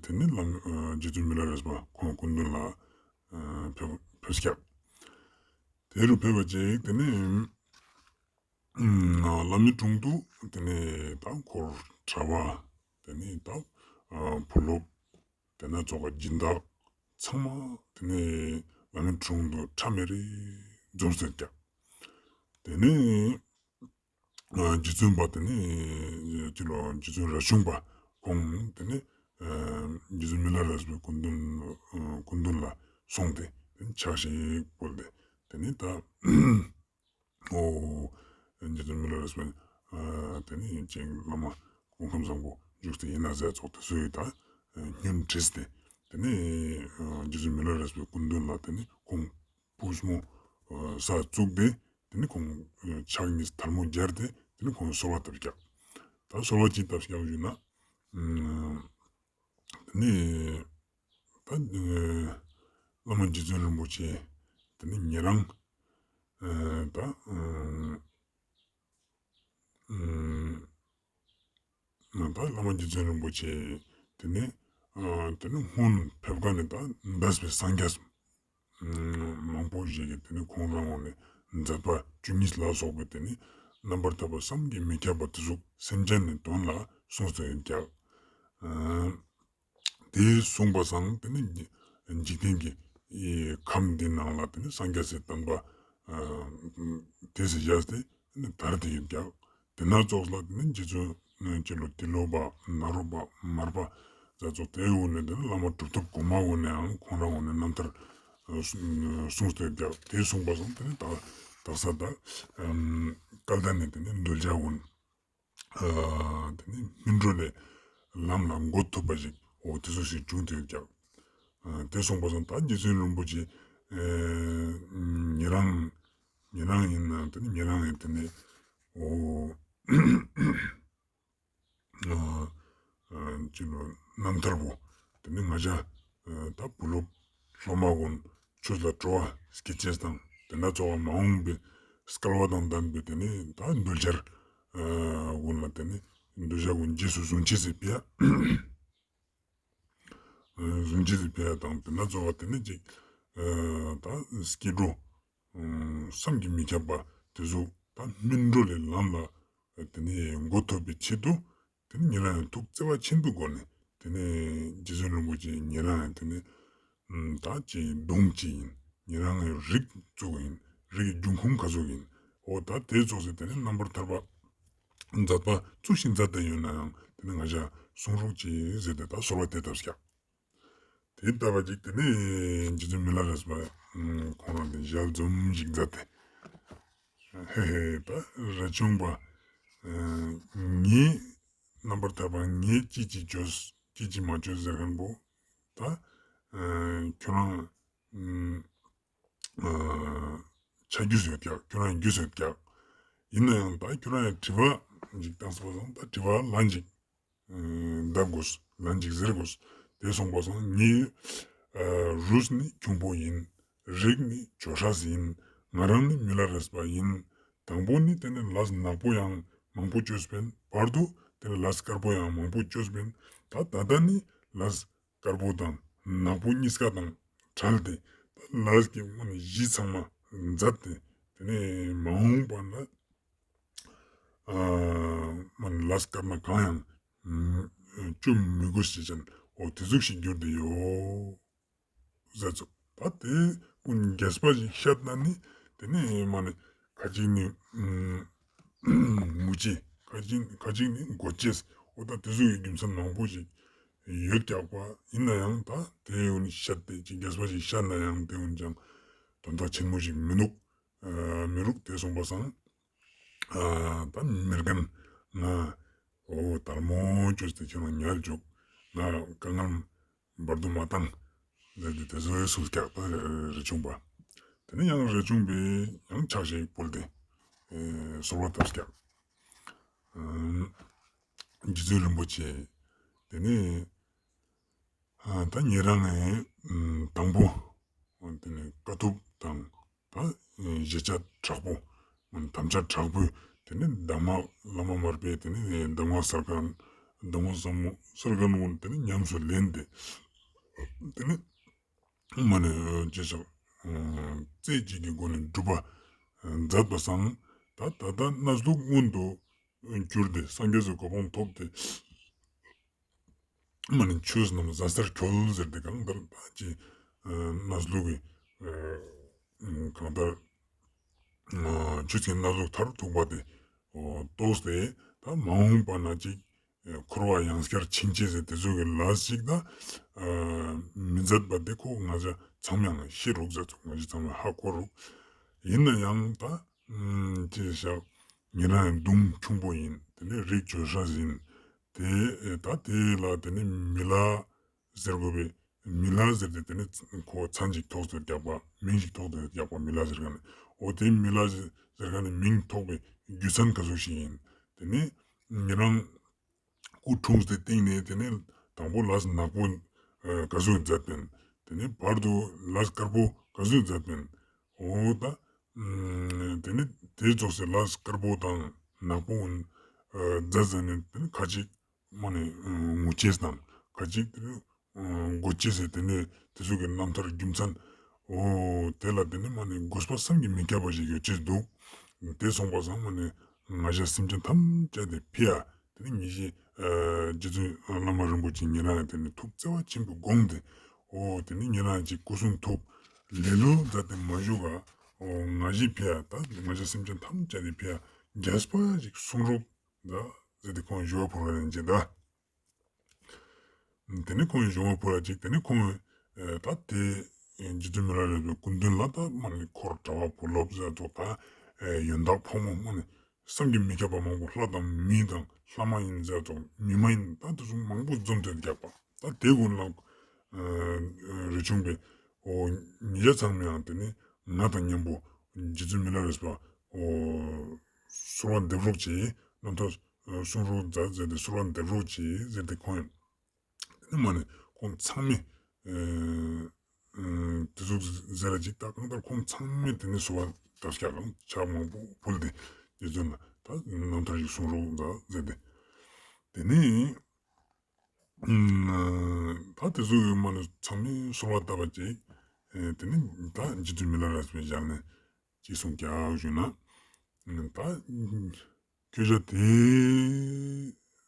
དེ་ནས་བླ་མ་རྗེ་བཙུན་མི་ལ་རས་པ་ཁོང་སྐུ་མདུན་ལ་ཕེབས་ཕེབས་ཀྱག་དེ་རུ་ཕེབས་པ་ཅིག་དེ་ནས་བླ་མའི་དྲུང་དུ་དེ་ནས་ད་འཁོར་གྲྭ་པ་དེ་ནས་ད་བུ་སློབ་དེ་ནས་ཙོགས་སྦྱིན་བདག་ཚང་མ་དེ་ནས་ ཡང་དྲུང་དུ་ཕྲ་མེ་རེ་འཛོམས་ཟེར་ཀྱག། དེ་ནས་རྗེ་བཙུན་པ་དེ་ནས་ཅི་ལོ་རྗེ་བཙུན་རས་ཆུང་པ་ཁོང་དེ་ནས་རྗེ་བཙུན་མི་ལ་རས་པའི་སྐུ་མདུན་སྐུ་མདུན་ལ་སོང་སྟེ་དེ་ནས་ཕྱག་ཞིག་ཕུལ་ཏེ་དེ་ནས་ད། འོ། རྗེ་བཙུན་མི་ལ་རས་པའི་དེ་ནས་ཅིག་བླ་མ་སྐུ་ཁམས་བཟང་པོ་བཞུགས་ཏེ་ཡིན་ན་ཟེར་ཙོགས་དེ་སུ་ཡིན་ད་སྙུན་དྲིས་ཏེ་དེ་ནས་རྗེ་བཙུན་མི་ལ་རས་པའི་སྐུ་མདུན་ལ་དེ་ནས་ཁོང་ཕུས་མོ་ས་བཙུགས་ཏེ་དེ་ནས་ཁོང་ཕྱག་གཉིས་དལ་མོ་སྦྱར་ཏེ་དེ་ནས་ཁོང་གསོལ་བ་བཏབ་ཀྱག། ད་གསོལ་བ་ཅི་བཏབ་ཀྱག་ཞུ་ན། དེ་ནས་ད་བླ་མ་རྗེ་བཙུན་རིན་པོ་ཆེ་དེ་ནས་ཉེ་རང་ད་ད་བླ་མ་རྗེ་བཙུན་རིན་པོ་ཆེ་དེ་ནས་དེ་ནས་སྔོན་ཕེབས་ཀ་ནས་ད་འདས་པའི་སངས་རྒྱས་མང་པོ་ཞིག་གིས་དེ་ནས་ཁོང་རང་ངོས་ནས་མཛད་པ་བཅུ་གཉིས་ལ་སོགས་པའི་དེ་ནས་རྣམ་པར་ཐར་པ་བསམ་གྱིས་མི་ཁྱབ་པ་དེ་ཚོ་སེམས་ཅན་ནི་དོན་ལ་གསུངས་ཏེ་ཡོད་ཀྱག། དེ་གསུངས་པ་སང་དེ་ནི་འཇིག་རྟེན་གྱི་ཁམས་འདི་ནང་ལ་དེ་ནི་སངས་རྒྱས་སི་བསྟན་པ་དེ་སི་བཞག་སྟེ་དེ་ནི་དར་ཏེ་ཡོད་ཀྱག། དེ་ན་ཙོགས་ལ་དེ་ནི་རྗེ་བཙུན་ཅི་ལོ་ཏི་ལོ་པ་ནཱ་རོ་པ་མར་པ་ཟེར་ཙོགས་དེའི་འོག་ནས་དེ་ནི་བླ་མ་གྲུབ་ཐོབ་གོང་མ་འོག་ནས་ཡང་ཁོང་རང་འོག་ནས་རྣམ་ཐར་གསུངས་ཏེ་ཡོད་ཀྱག། དེ་གསུངས་པ་སང་དེ་ནི་དག་ས་ད་སྐལ་ལྡན་ནི་དེ་ནི་གདུལ་བྱ་འོག་དེ་ནི་སྨིན་གྲོལ་ལས་ལམ་ལ་འགོ་ཐུབ་པ་ཞིག་འོ་དེ་ཚོ་ཞིག་བྱུང་སྟེ་ཡོད་ཀྱག། དེ་གསུངས་པ་སང་ད་རྗེ་བཙུན་རིན་པོ་ཆེ་ཉེ་རང་ཉེ་རང་ཡིན་ན་དེ་ནི་ཉེ་རང་ཡིན་དེ་ནི་འོ་ཅི་ལོ་རྣམ་ཐར་པོ་དེ་ནི་ང་ཅག་ད་བུ་སློབ་སློབ་མ་གུན་ཆོས་ལ་སྤྲོ་བ་སྐྱེ་ཅེས་དང་དེ་ན་ཙོགས་མ་འོངས་པའི་སྐལ་བ་དང་ལྡན་པའི་དེ་ནི་ད་གདུལ་བྱ་གུན་ལ་དེ་ནི་གདུལ་བྱ་གུན་རྗེས་སུ་བཟུང་ཅེས་སི་ཕི་ཡ་བཟུང་ཅེས་སི་ཕི་ཡ་དང་དེ་ན་ཙོགས་དེ་ནི་ཅིག་ད་སྐྱེ་འགྲོ་བསམ་གྱིས་མི་ཁྱབ་པ་དེ་ཚོ་ད་སྨིན་གྲོལ་ལས་ལམ་ལ་དེ་ནི་འགོ་ཐུབ་པའི་ཆེད་དུ་དེ་ནི་ཉེ་རང་ཡང་ཐུགས་བརྩེ་བ་ཆེན་པོའི་སྒོ་ནས་དེ་ནི་རྗེ་བཙུན་རིན་པོ་ཆེ་ཉེ་རང་ཡང་དེ་ནི་ད་ཅི་གདུང་ཅི་ཡིན། ཉེ་རང་ཡང་རིགས་ཙོགས་ཡིན། རིགས་ཀྱི་འབྱུང་ཁུངས་ག་ཚོད་ཡིན། འོ་ད་དེ་ཙོགས་སེ་དེ་ནི་རྣམ་པར་ཐར་པ་མཛད་པ་ཙོགས་ཤིག་མཛད་དེ་ཡོད་ན་ཡང་དེ་ནི་ང་ཅག་གསུང་རོགས་ཅིག་ཟེར་ཏེ་ད་གསོལ་བ་དེ་བཏབ་ཀྱག། དེ་ལྟ་བུ་ཅིག་དེ་ནས་རྗེ་བཙུན་མི་ལ་རས་པ་ཁོང་རང་དེ་ཞལ་འཛུམ་ཞིག་མཛད་དེ། ཧེ་ཧེ་ད་རས་ཆུང་པ་ངས་རྣམ་པར་ཐར་པ་ངས་ཅི་ཅི་བཅོས་ཅི་ཅི་མ་བཅོས་ཟེར་མཁན་པོ་ད་ཁྱོད་རང་ཆ་རྒྱུས་ཡོད་ཀྱག། ཁྱོད་རང་རྒྱུས་ཡོད་ཀྱག། ཡིན་ན་ཡང་ད་ཁྱོད་རང་ཡང་དྲི་བ་ཞིག་བཏང་སོང་ད་དྲི་བ་ལན་ཞིག་འདེབས་དགོས། ལན་ཅིག་ཟེར་དགོས། དེ་སོང་པ་སང་ངའི་རུས་ནི་ཁྱུང་པོ་ཡིན། རིགས་ནི་ཇོ་ཧྲས་ཡིན། ང་རང་ནི་མི་ལ་རས་པ་ཡིན། དང་པོ་ནི་དེ་ནི་ལས་ནག་པོ་ཡང་མང་པོ་བཅོས་པིན། བར་དུ་དེ་ནི་ལས་དཀར་པོ་ཡང་མང་པོ་བཅོས་པིན། ད་ད་ལྟ་ནི་ལས་དཀར་པོ་དང་ནག་པོ་གཉིས་ཀ་དང་བྲལ་ཏེ་ད་ལས་ཀྱི་མ་ནི་གཞི་ཚང་མ་མཛད་དེ་དེ་ནི་མ་འོངས་པ་ན་མ་ནི་ལས་དཀར་ན་གང་ཡང་བཅོ་མི་དགོས་ཤེས་ཅན་འོ་དེ་ཟུག་ཞིག་གྱུར་ཏེ་ཡོད་ཟེར་ཙོགས། ད་དེ་ཀུན་རྒྱས་པ་ཞིག་བཤད་ན་ནི་དེ་ནི་མ་ནི་ཁ་ཅིག་ནི་མུ་ཅེས་ཁ་ཅིག་ཁ་ཅིག་ནི་མགོ་ཅེས་འོ་ད་དེ་ཟུག་གི་རྒྱུ་མཚན་མང་པོ་ཞིག་ཡོད་ཀྱག་པ། ཡིན་ན་ཡང་ད་དེ་འོ་ནི་བཤད་དེ་ཅིག་རྒྱས་པ་ཞིག་བཤད་ན་ཡང་དེ་འོ་ནི་ཅང་དོན་དག་ཆེན་མོ་ཞིག་མི་འདུག། མི་རུག། དེ་སོང་པ་སང་ད་མི་རྒན་ང་འོ་དལ་མོ་བཅོས་ཏེ་ཁྱོད་རང་ཉལ་འཇུག། ང་དཀའ་ངལ་བར་དུ་མ་བཏང་། ཟེར་ཏེ་དེ་ཚོ་གསུངས་ཀྱག་ད་རས་ཆུང་པ། དེ་ནས་ཡང་རས་ཆུང་པས་ཡང་ཕྱག་ཞིག་ཕུལ་ཏེ་གསོལ་བ་བཏབ་ཀྱག། རྗེ་བཙུན་རིན་པོ་ཆེ་དེ་ནས་ད་ཉེ་རང་ངས་དང་པོ་དེ་ནས་དཀའ་ཐུབ་དང་ད་བཞེད་བྱ་དྲག་པོ་དམ་བཅའ་དྲག་པོས་དེ་ནས་གདམས་ངག་བླ་མ་མར་པས་དེ་ནས་གདམས་ངག་གསར་ཁན་གདམས་ངག་ཟབ་མོ་གསར་ཁན་གུན་དེ་ནས་ཉམས་སུ་ལེན་ཏེ་དེ་ནས་མ་ནི་ཅི་ཟེར་རྩེ་གཅིག་གི་སྒོ་ནས་སྒྲུབ་པ་མཛད་པ་སང་ད་ད་ལྟ་གནས་ལུགས་མངོན་དུ་གྱུར་ཏེ་སངས་རྒྱས་སི་གོ་འཕང་ཐོབ་སྟེ། མ་ནི་ཆོས་རྣམས་ཟད་སར་འཁྱོལ་ཟེར་ཏེ་གང་ལྟར་ད་ཅི་གནས་ལུགས་ཀྱི་ གང་ལྟར་ཆུ་ཚན་སྣ་ཚོགས་མཐར་ཐུག་པ་དེ་ཏོགས་ཏེ་ད་མ་འོངས་པ་ན་ཅིག་འཁོར་བ་ཡང་སྐྱར་ཕྱིན་ཅེས་ཟེར་དེ་ཚོ་གི་ལས་ཅིག་ད་མི་མཛད་པ་དེ་ཁོ་ང་ཅག་ཚང་མ་ཡང་ཤེས་རུག་ཟེར་ཚོ་ང་ཅག་ཚང་མ་ཧ་གོ་རུག། ཡིན་ན་ཡང་ད་ཅི་ཞག་ཉེ་རང་ཡང་གདུང་ཁྱུང་པོ་ཡིན། དེ་ནས་རིགས་བྱོ་ཤ་ཟིན། དེ་ད་དེ་ལ་དེ་ནས་མི་ལ་ཟེར་དགོས་པའི་མི་ལ་ཟེར་ཏེ་དེ་ནས་ཁོ་མཚན་ཅིག་ཐོགས་ཏེ་རྒྱག་པ་མིང་ཞིག་ཐོགས་ཏེ་རྒྱག་པ་མི་ལ་ཟེར་མཁན་ནི་འོ་དེ་མི་ལ་ཟེར་མཁན་ནི་མིང་ཐོགས་པའི་རྒྱུ་མཚན་ག་ཟུག་ཞིག་ཡིན། དེ་ནས་ཉེ་རང་སྐུ་འཁྲུངས་ཏེ་སྟེང་ནས་དེ་ནས་དང་པོ་ལས་ནག་པོ་ག་ཟུག་མཛད་པིན། དེ་ནས་བར་དུ་ལས་དཀར་པོ་ག་ཟུག་མཛད་པིན། འོ་ད་དེ་ནས་དེ་ཙོགས་སེ་ལས་དཀར་པོ་དང་ནག་པོ་མཛད་ཟ་ནས་དེ་ནས་ཁ་ཅིག་མ་ནས་ངུ་ཅེས་དང་ཁ་ཅིག་དེ་ནས་མགོ་ཅེས་སེ་དེ་ནས་དེ་ཚོ་གི་རྣམ་ཐར་རྒྱུ་མཚན་འོ་དེ་ལ་དེ་ནས་མ་ནས་དགོས་པ་བསམ་གྱིས་མི་ཁྱབ་པ་ཞིག་ཡོད་ཅེས་འདུག། དེ་སོང་པ་སང་མ་ནས་ང་ཞ་སེམས་ཅན་ཐམས་ཅད་དེ་ཕི་ཡ་དེ་ནས་ཉེ་ཞའི་རྗེ་བཙུན་བླ་མ་རིན་པོ་ཆེ་ཉེ་རང་དེ་ནས་ཐུགས་བརྩེ་བ་ཆེན་པོས་དགོངས་ཏེ་འོ་དེ་ནས་ཉེ་རང་ཅིག་སྐུ་གསུང་ཐུགས་ལེ་ལོ་མཛད་དེ་མ་བཞུགས་ག་འོ་ང་ཞའི་ཕི་ཡ་ད་ང་ཞ་སེམས་ཅན་ཐམས་ཅད་དེ་ཕི་ཡ་རྒྱས་པ་ཞིག་གསུང་རོགས་ད་ཟེར་ཏེ་ཁོང་ཞུ་བ་ཕུལ་བ་ཡིན་ཅེས་ད། དེ་ནས་ཁོང་ཞུ་བ་ཕུལ་བ་ཅིག་དེ་ནས་ཁོང་ད་དེ་རྗེ་བཙུན་མི་ལ་རས་པའི་སྐུ་མདུན་ལ་ད་མ་ནས་འཁོར་གྲྭ་པ་བུ་སློབ་ཟེར་ཚོ་ད་ཡོན་བདག་ཕོ་མོ་མ་ནས་བསམ་གྱིས་མི་ཁྱབ་པ་མང་པོ་ལྷ་དང་མི་དང་ལྷ་མ་ཡིན་ཟེར་ཚོ་མི་མ་ཡིན་ད་དེ་ཚོ་མང་པོ་འཛོམས་ཏེ་རྒྱག་པ་ད་དེ་ཀུན་ལ་རས་ཆུང་པས་འོ་ཉེ་ཞ་ཚང་མའང་དེ་ནས་ང་དང་མཉམ་པོ་རྗེ་བཙུན་མི་ལ་རས་པ་འོ་གསོལ་བ་འདེབས་རོགས་གྱིས་རྣམ་ཐར་གསུང་རོགས་མཛད་ཟེར་ཏེ་གསོལ་བ་འདེབས་རོགས་གྱིས་ཟེར་ཏེ་ཁོང་ཡང་དེ་ནས་མ་ནས་ཁོང་ཚང་མས་དེ་ཟུག་ཟེར་ར་ཅིག་ད་གང་ལྟར་ཁོང་ཚང་མས་དེ་ནས་གསོལ་བ་བཏབ་ཀྱག་གང་ཕྱག་མང་པོ་ཕུལ་ཏེ་རྗེ་བཙུན་ལ་ད་རྣམ་ཐར་ཞིག་གསུང་རོགས་མཛད་ཟེར་ཏེ་དེ་ནས་ད་དེ་ཟུག་ཡོད་མ་ནས་ཚང་མས་གསོལ་བ་བཏབ་པ་ཅིག་དེ་ནས་ད་རྗེ་བཙུན་མི་ལ་རས་པའི་ཞལ་ནས་ཅི་གསུང་ཀྱག་ཞུ་ན། ད་ཁྱོད་ཞ་དེ་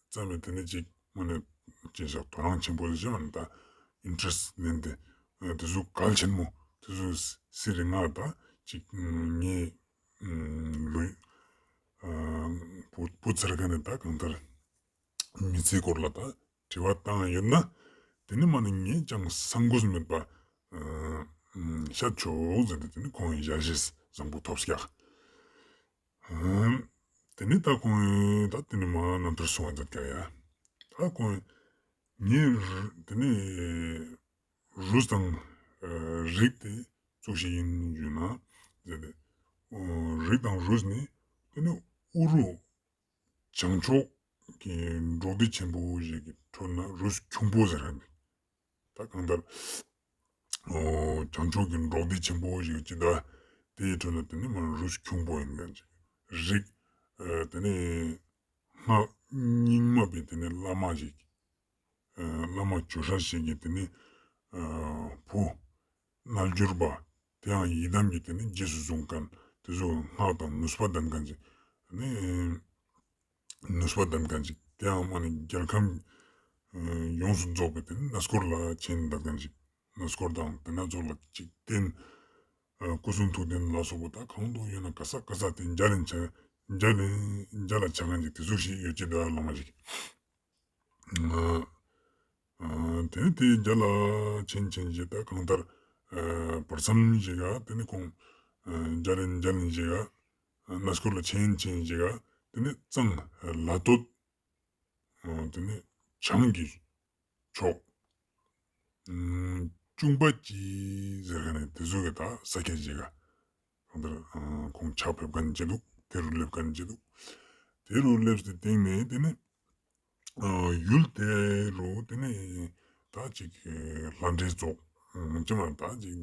ཙམ་མེད་དེ་ནས་ཅིག་མ་ནས་ཅི་ཞག་དོ་སྣང་ཆེན་པོ་ཞིག་མ་ནས་ད་ཨིན་ཊ་རེ་སི་ཊི་ལེན་ཏེ་དེ་ཟུག་གལ་ཆེན་མོ་དེ་ཟུག་སི་རི་ང་ད་ཅིག་ངའི་ལུས་བུ་བུ་ཚར་ག་ནས་ད་གང་ལྟར་མི་ཚེའི་སྐོར་ལ་ད་དྲི་བ་བཏང་ཡོད་ན་དེ་ནི་མ་ནི་ངས་ཀྱང་གསང་དགོས་མེད་པ་བཤད་ཆོག་ཟེར་ཏེ་དེ་ནི་ཁོང་གི་ཞལ་བཞེས་བཟང་པོ་ཐོབ་ཀྱག། དེ་ནི་ད་ཁོང་ད་དེ་ནི་མ་རྣམ་ཐར་གསུང་བ་མཛད་ཀྱག་ཡ། ད་ཁོང་ངས་དེ་ནི་རུས་དང་རིགས་དེ་ཙོགས་ཞིག་ཡིན་ཞུ་ན་ཟེར་ཏེ། རིགས་དང་རུས་ནི་དེ་ནི་ཨུ་རུ་བྱང་ཕྱོགས་ཀྱི་འབྲོག་སྡེ་ཆེན་པོ་ཞིག་གི་ཁྲོད་ན་རུས་ཁྱུང་པོ་ཟེར་ར་འདུག། ད་གང་ལྟར་བྱང་ཕྱོགས་ཀྱི་འབྲོག་སྡེ་ཆེན་པོ་ཞིག་ཅི་ད་དེའི་ཁྲོད་ན་དེ་ནི་མ་རུས་ཁྱུང་པོ་ཡིན་མཁན་ཅིག། རིགས་དེ་ནི་སྔགས་རྙིང་མ་པའི་དེ་ནི་བླ་མ་ཞིག། བླ་མ་ཇོ་ཧྲ་ཞིག་གི་དེ་ནི་བུ་རྣལ་འབྱོར་པ་དེའང་ཡི་དམ་གྱི་དེ་ནི་རྗེས་སུ་བཟུང་མཁན་དེ་ཚོ་སྔགས་དང་ནུས་པ་ལྡན་མཁན་ཅིག་ནི་ནུས་པ་ལྡན་མཁན་ཅིག་དེའང་མ་ནི་རྒྱལ་ཁམས་ཡོངས་སུ་རྫོགས་པའི་དེ་ནི་གནས་སྐོར་ལ་ཕྱིན་བསྡད་མཁན་ཅིག། གནས་སྐོར་དང་དེ་ན་ཚོགས་ལ་ཅིག་བརྟེན་སྐུ་གསུང་ཐུགས་རྟེན་ལ་སོགས་པ་ད་གང་དུ་ཡོད་ན་ག་ས་ག་ས་དེ་མཇལ་ལེན་བྱ་མཇལ་ལེན་མཇལ་ལ་བྱ་མཁན་ཅིག་དེ་ཚོ་ཞིག་ཡོད་ཅེས་འདུག་བླ་མ་ཞིག། དེ་དེ་མཇལ་ལ་ཕྱིན་ཕྱིན་ཞིག་ད་གང་ལྟར་བར་མཚམས་ཞིག་ག་དེ་ནི་ཁོང་མཇལ་ལེན་མཇལ་ལེན་ཞིག་ག་གནས་སྐོར་ལ་ཕྱིན་ཕྱིན་ཞིག་ག་དེ་ནི་གཙང་ལ་སྟོད་དེ་ནི་བྱང་གི་ཕྱོགས། ཨུམ། ཅུང་པ་ཅི་ཟེར་མཁན་ནི་དེ་ཚོ་གི་ད་ས་ཆ་ཞིག་ག་གང་ལྟར་ཁོང་ཕྱག་ཕེབས་མཁན་ཅིག་འདུག། དེ་རུ་སླེབས་མཁན་ཅིག་འདུག། དེ་རུ་སླེབས་ཏེ་སྟེང་ནས་དེ་ནི་ཡུལ་དེ་རུ་དེ་ནི་ད་ཅིག་ལྷ་འདྲེ་ཚོགས་ཅི་མ་ད་ཅིག་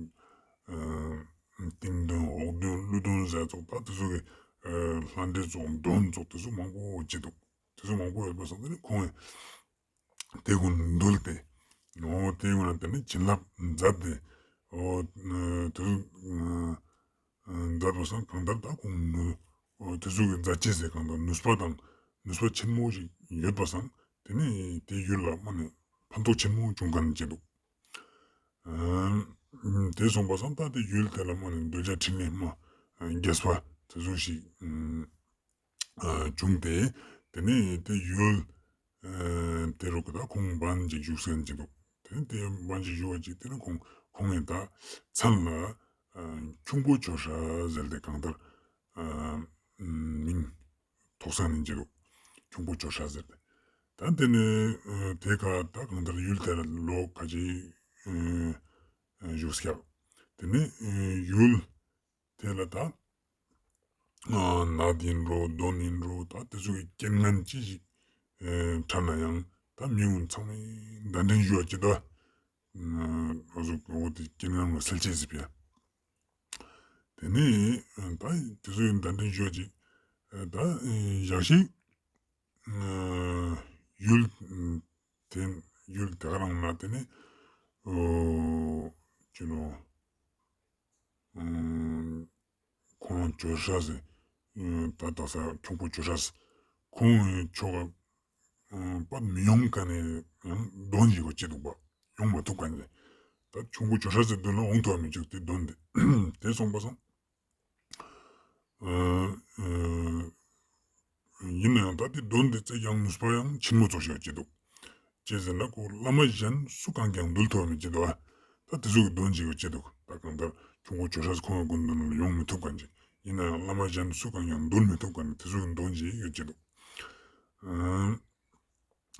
ཏིང་འདོན་འོག་འདོན་ཀླུ་འདོན་ཟེར་ཚོགས་ད་དེ་ཚོ་གི་ལྷ་འདྲེ་ཚོགས་འདོན་ཚོགས་དེ་ཚོ་མང་པོ་ཅིག་འདུག། དེ་ཚོ་མང་པོ་ཡོད་པ་སང་དེ་ནི་ཁོང་དེ་ཀུན་འདུལ་ཏེ། འོ་དེ་ཀུན་ལ་དེ་ནི་བྱིན་རླབས་མཛད་དེ། འོ་དེ་ཚོ་མཛད་པ་སང་གང་ལྟར་ད་ཁོང་ནུ་འོ་དེ་ཚོ་གི་མཛད་ཅེས་ཟེར་གང་ལྟར་ནུས་པ་དང་ནུས་པ་ཆེན་མོ་ཞིག་ཡོད་པ་སང་དེ་ནི་དེ་ཡུལ་ལ་མ་ནི་ཕན་ཐོགས་ཆེན་མོ་བྱུང་མཁན་ཅིག་འདུག། དེ་སོང་པ་སང་ད་དེ་ཡུལ་དེ་ལ་མ་ནི་འདོད་ཆགས་འཕྲིན་ལས་མ་རྒྱས་པ་དེ་ཚོ་ཞིག་བྱུང་སྟེ། དེ་ནས་དེ་ཡུལ་དེ་རུ་ཀ་ད་ཁོང་བན་ཅིག་བཞུགས་སེ་ཡིན་ཅིག་འདུག་དེ་ནས་དེ་བན་ཅིག་བཞུགས་པ་ཅིག་དེ་ནས་ཁོང་ཁོང་ངི་ད་མཚན་ལ་ཁྱུང་པོ་ཇོ་ཧྲ་ཟེར་ཏེ་གང་ལྟར་མིང་ཐོགས་ས་ནི་ཅི་རུ་ཁྱུང་པོ་ཇོ་ཧྲ་ཟེར་ཏེ། ད་དེ་ནས་དེ་ཁ་ད་གང་ལྟར་ཡུལ་དེར་ལོ་ཁ་ཅིག་བཞུགས་ཀྱག་དེ་ནས་ཡུལ་དེ་ལ་ད་ནད་ཡིན་རུང་གདོན་ཡིན་རུང་ད་དེ་ཚོ་གི་རྐྱེན་ངན་ཅི་ཞིག་འཕྲད་ན་ཡང་ད་མི་གུན་ཚང་མས་གདན་འདྲེན་ཞུ་བ་ཅི་འདུག་འོ་ཟུག་འོ་དེ་རྐྱེན་ངན་ལ་སེལ་ཅེས་ཟེར་བ། དེ་ནས་ད་དེ་ཚོ་ཡི་གདན་འདྲེན་ཞུ་བ་ཅིག་ད་ཞག་ཞིག་ཡུལ་དེ་ཡུལ་དེ་ག་རང་ན་དེ་ནས་ཅི་ནོ་ཁོང་ཇོ་ཧྲ་ཟེར་ད་དག་ས་ཁྱུང་པོ་ཇོ་ཧྲ་ཟེར་ཁོང་ཕྱོགས་ཀ་པར་མི་ཡོང་མཁན་ནས་ཡང་གདོན་ཞིག་གོ་ཅི་འདུག་པ་ཡོང་མ་ཐུབ་མཁན་ནས་ད་ཁྱུང་པོ་ཇོ་ཧྲ་ཟེར་མདུན་ལ་འོང་ཐུབ་པ་མི་འཇུག་དེ་གདོན་དེ་དེ་སོང་པ་སང་ཡིན་ན་ཡང་ད་དེ་གདོན་དེ་ཙེ་ཡང་ནུས་པ་ཡང་ཆེན་མོ་ཙོགས་ཤིག་ཅི་འདུག་ཅི་ཟེར་ན་ཁོ་བླ་མ་གཞན་སུ་གང་གིས་ཡང་འདུལ་ཐུབ་པ་མི་ཅི་འདུག་ད་དེ་ཚོ་གི་གདོན་ཅིག་ཡོད་ཅི་འདུག་ད་གང་ལྟར་ཁྱུང་པོ་ཇོ་ཧྲ་ཁོང་གི་མདུན་ལ་ཡོང་མི་ཐུབ་མཁན་ཅིག་ཡིན་ན་ཡང་བླ་མ་གཞན་སུ་གང་ཡང་འདུལ་མི་ཐུབ་མཁན་དེ་ཚོ་གི་གདོན་ཅིག་ཡོད་ཅི་འདུག་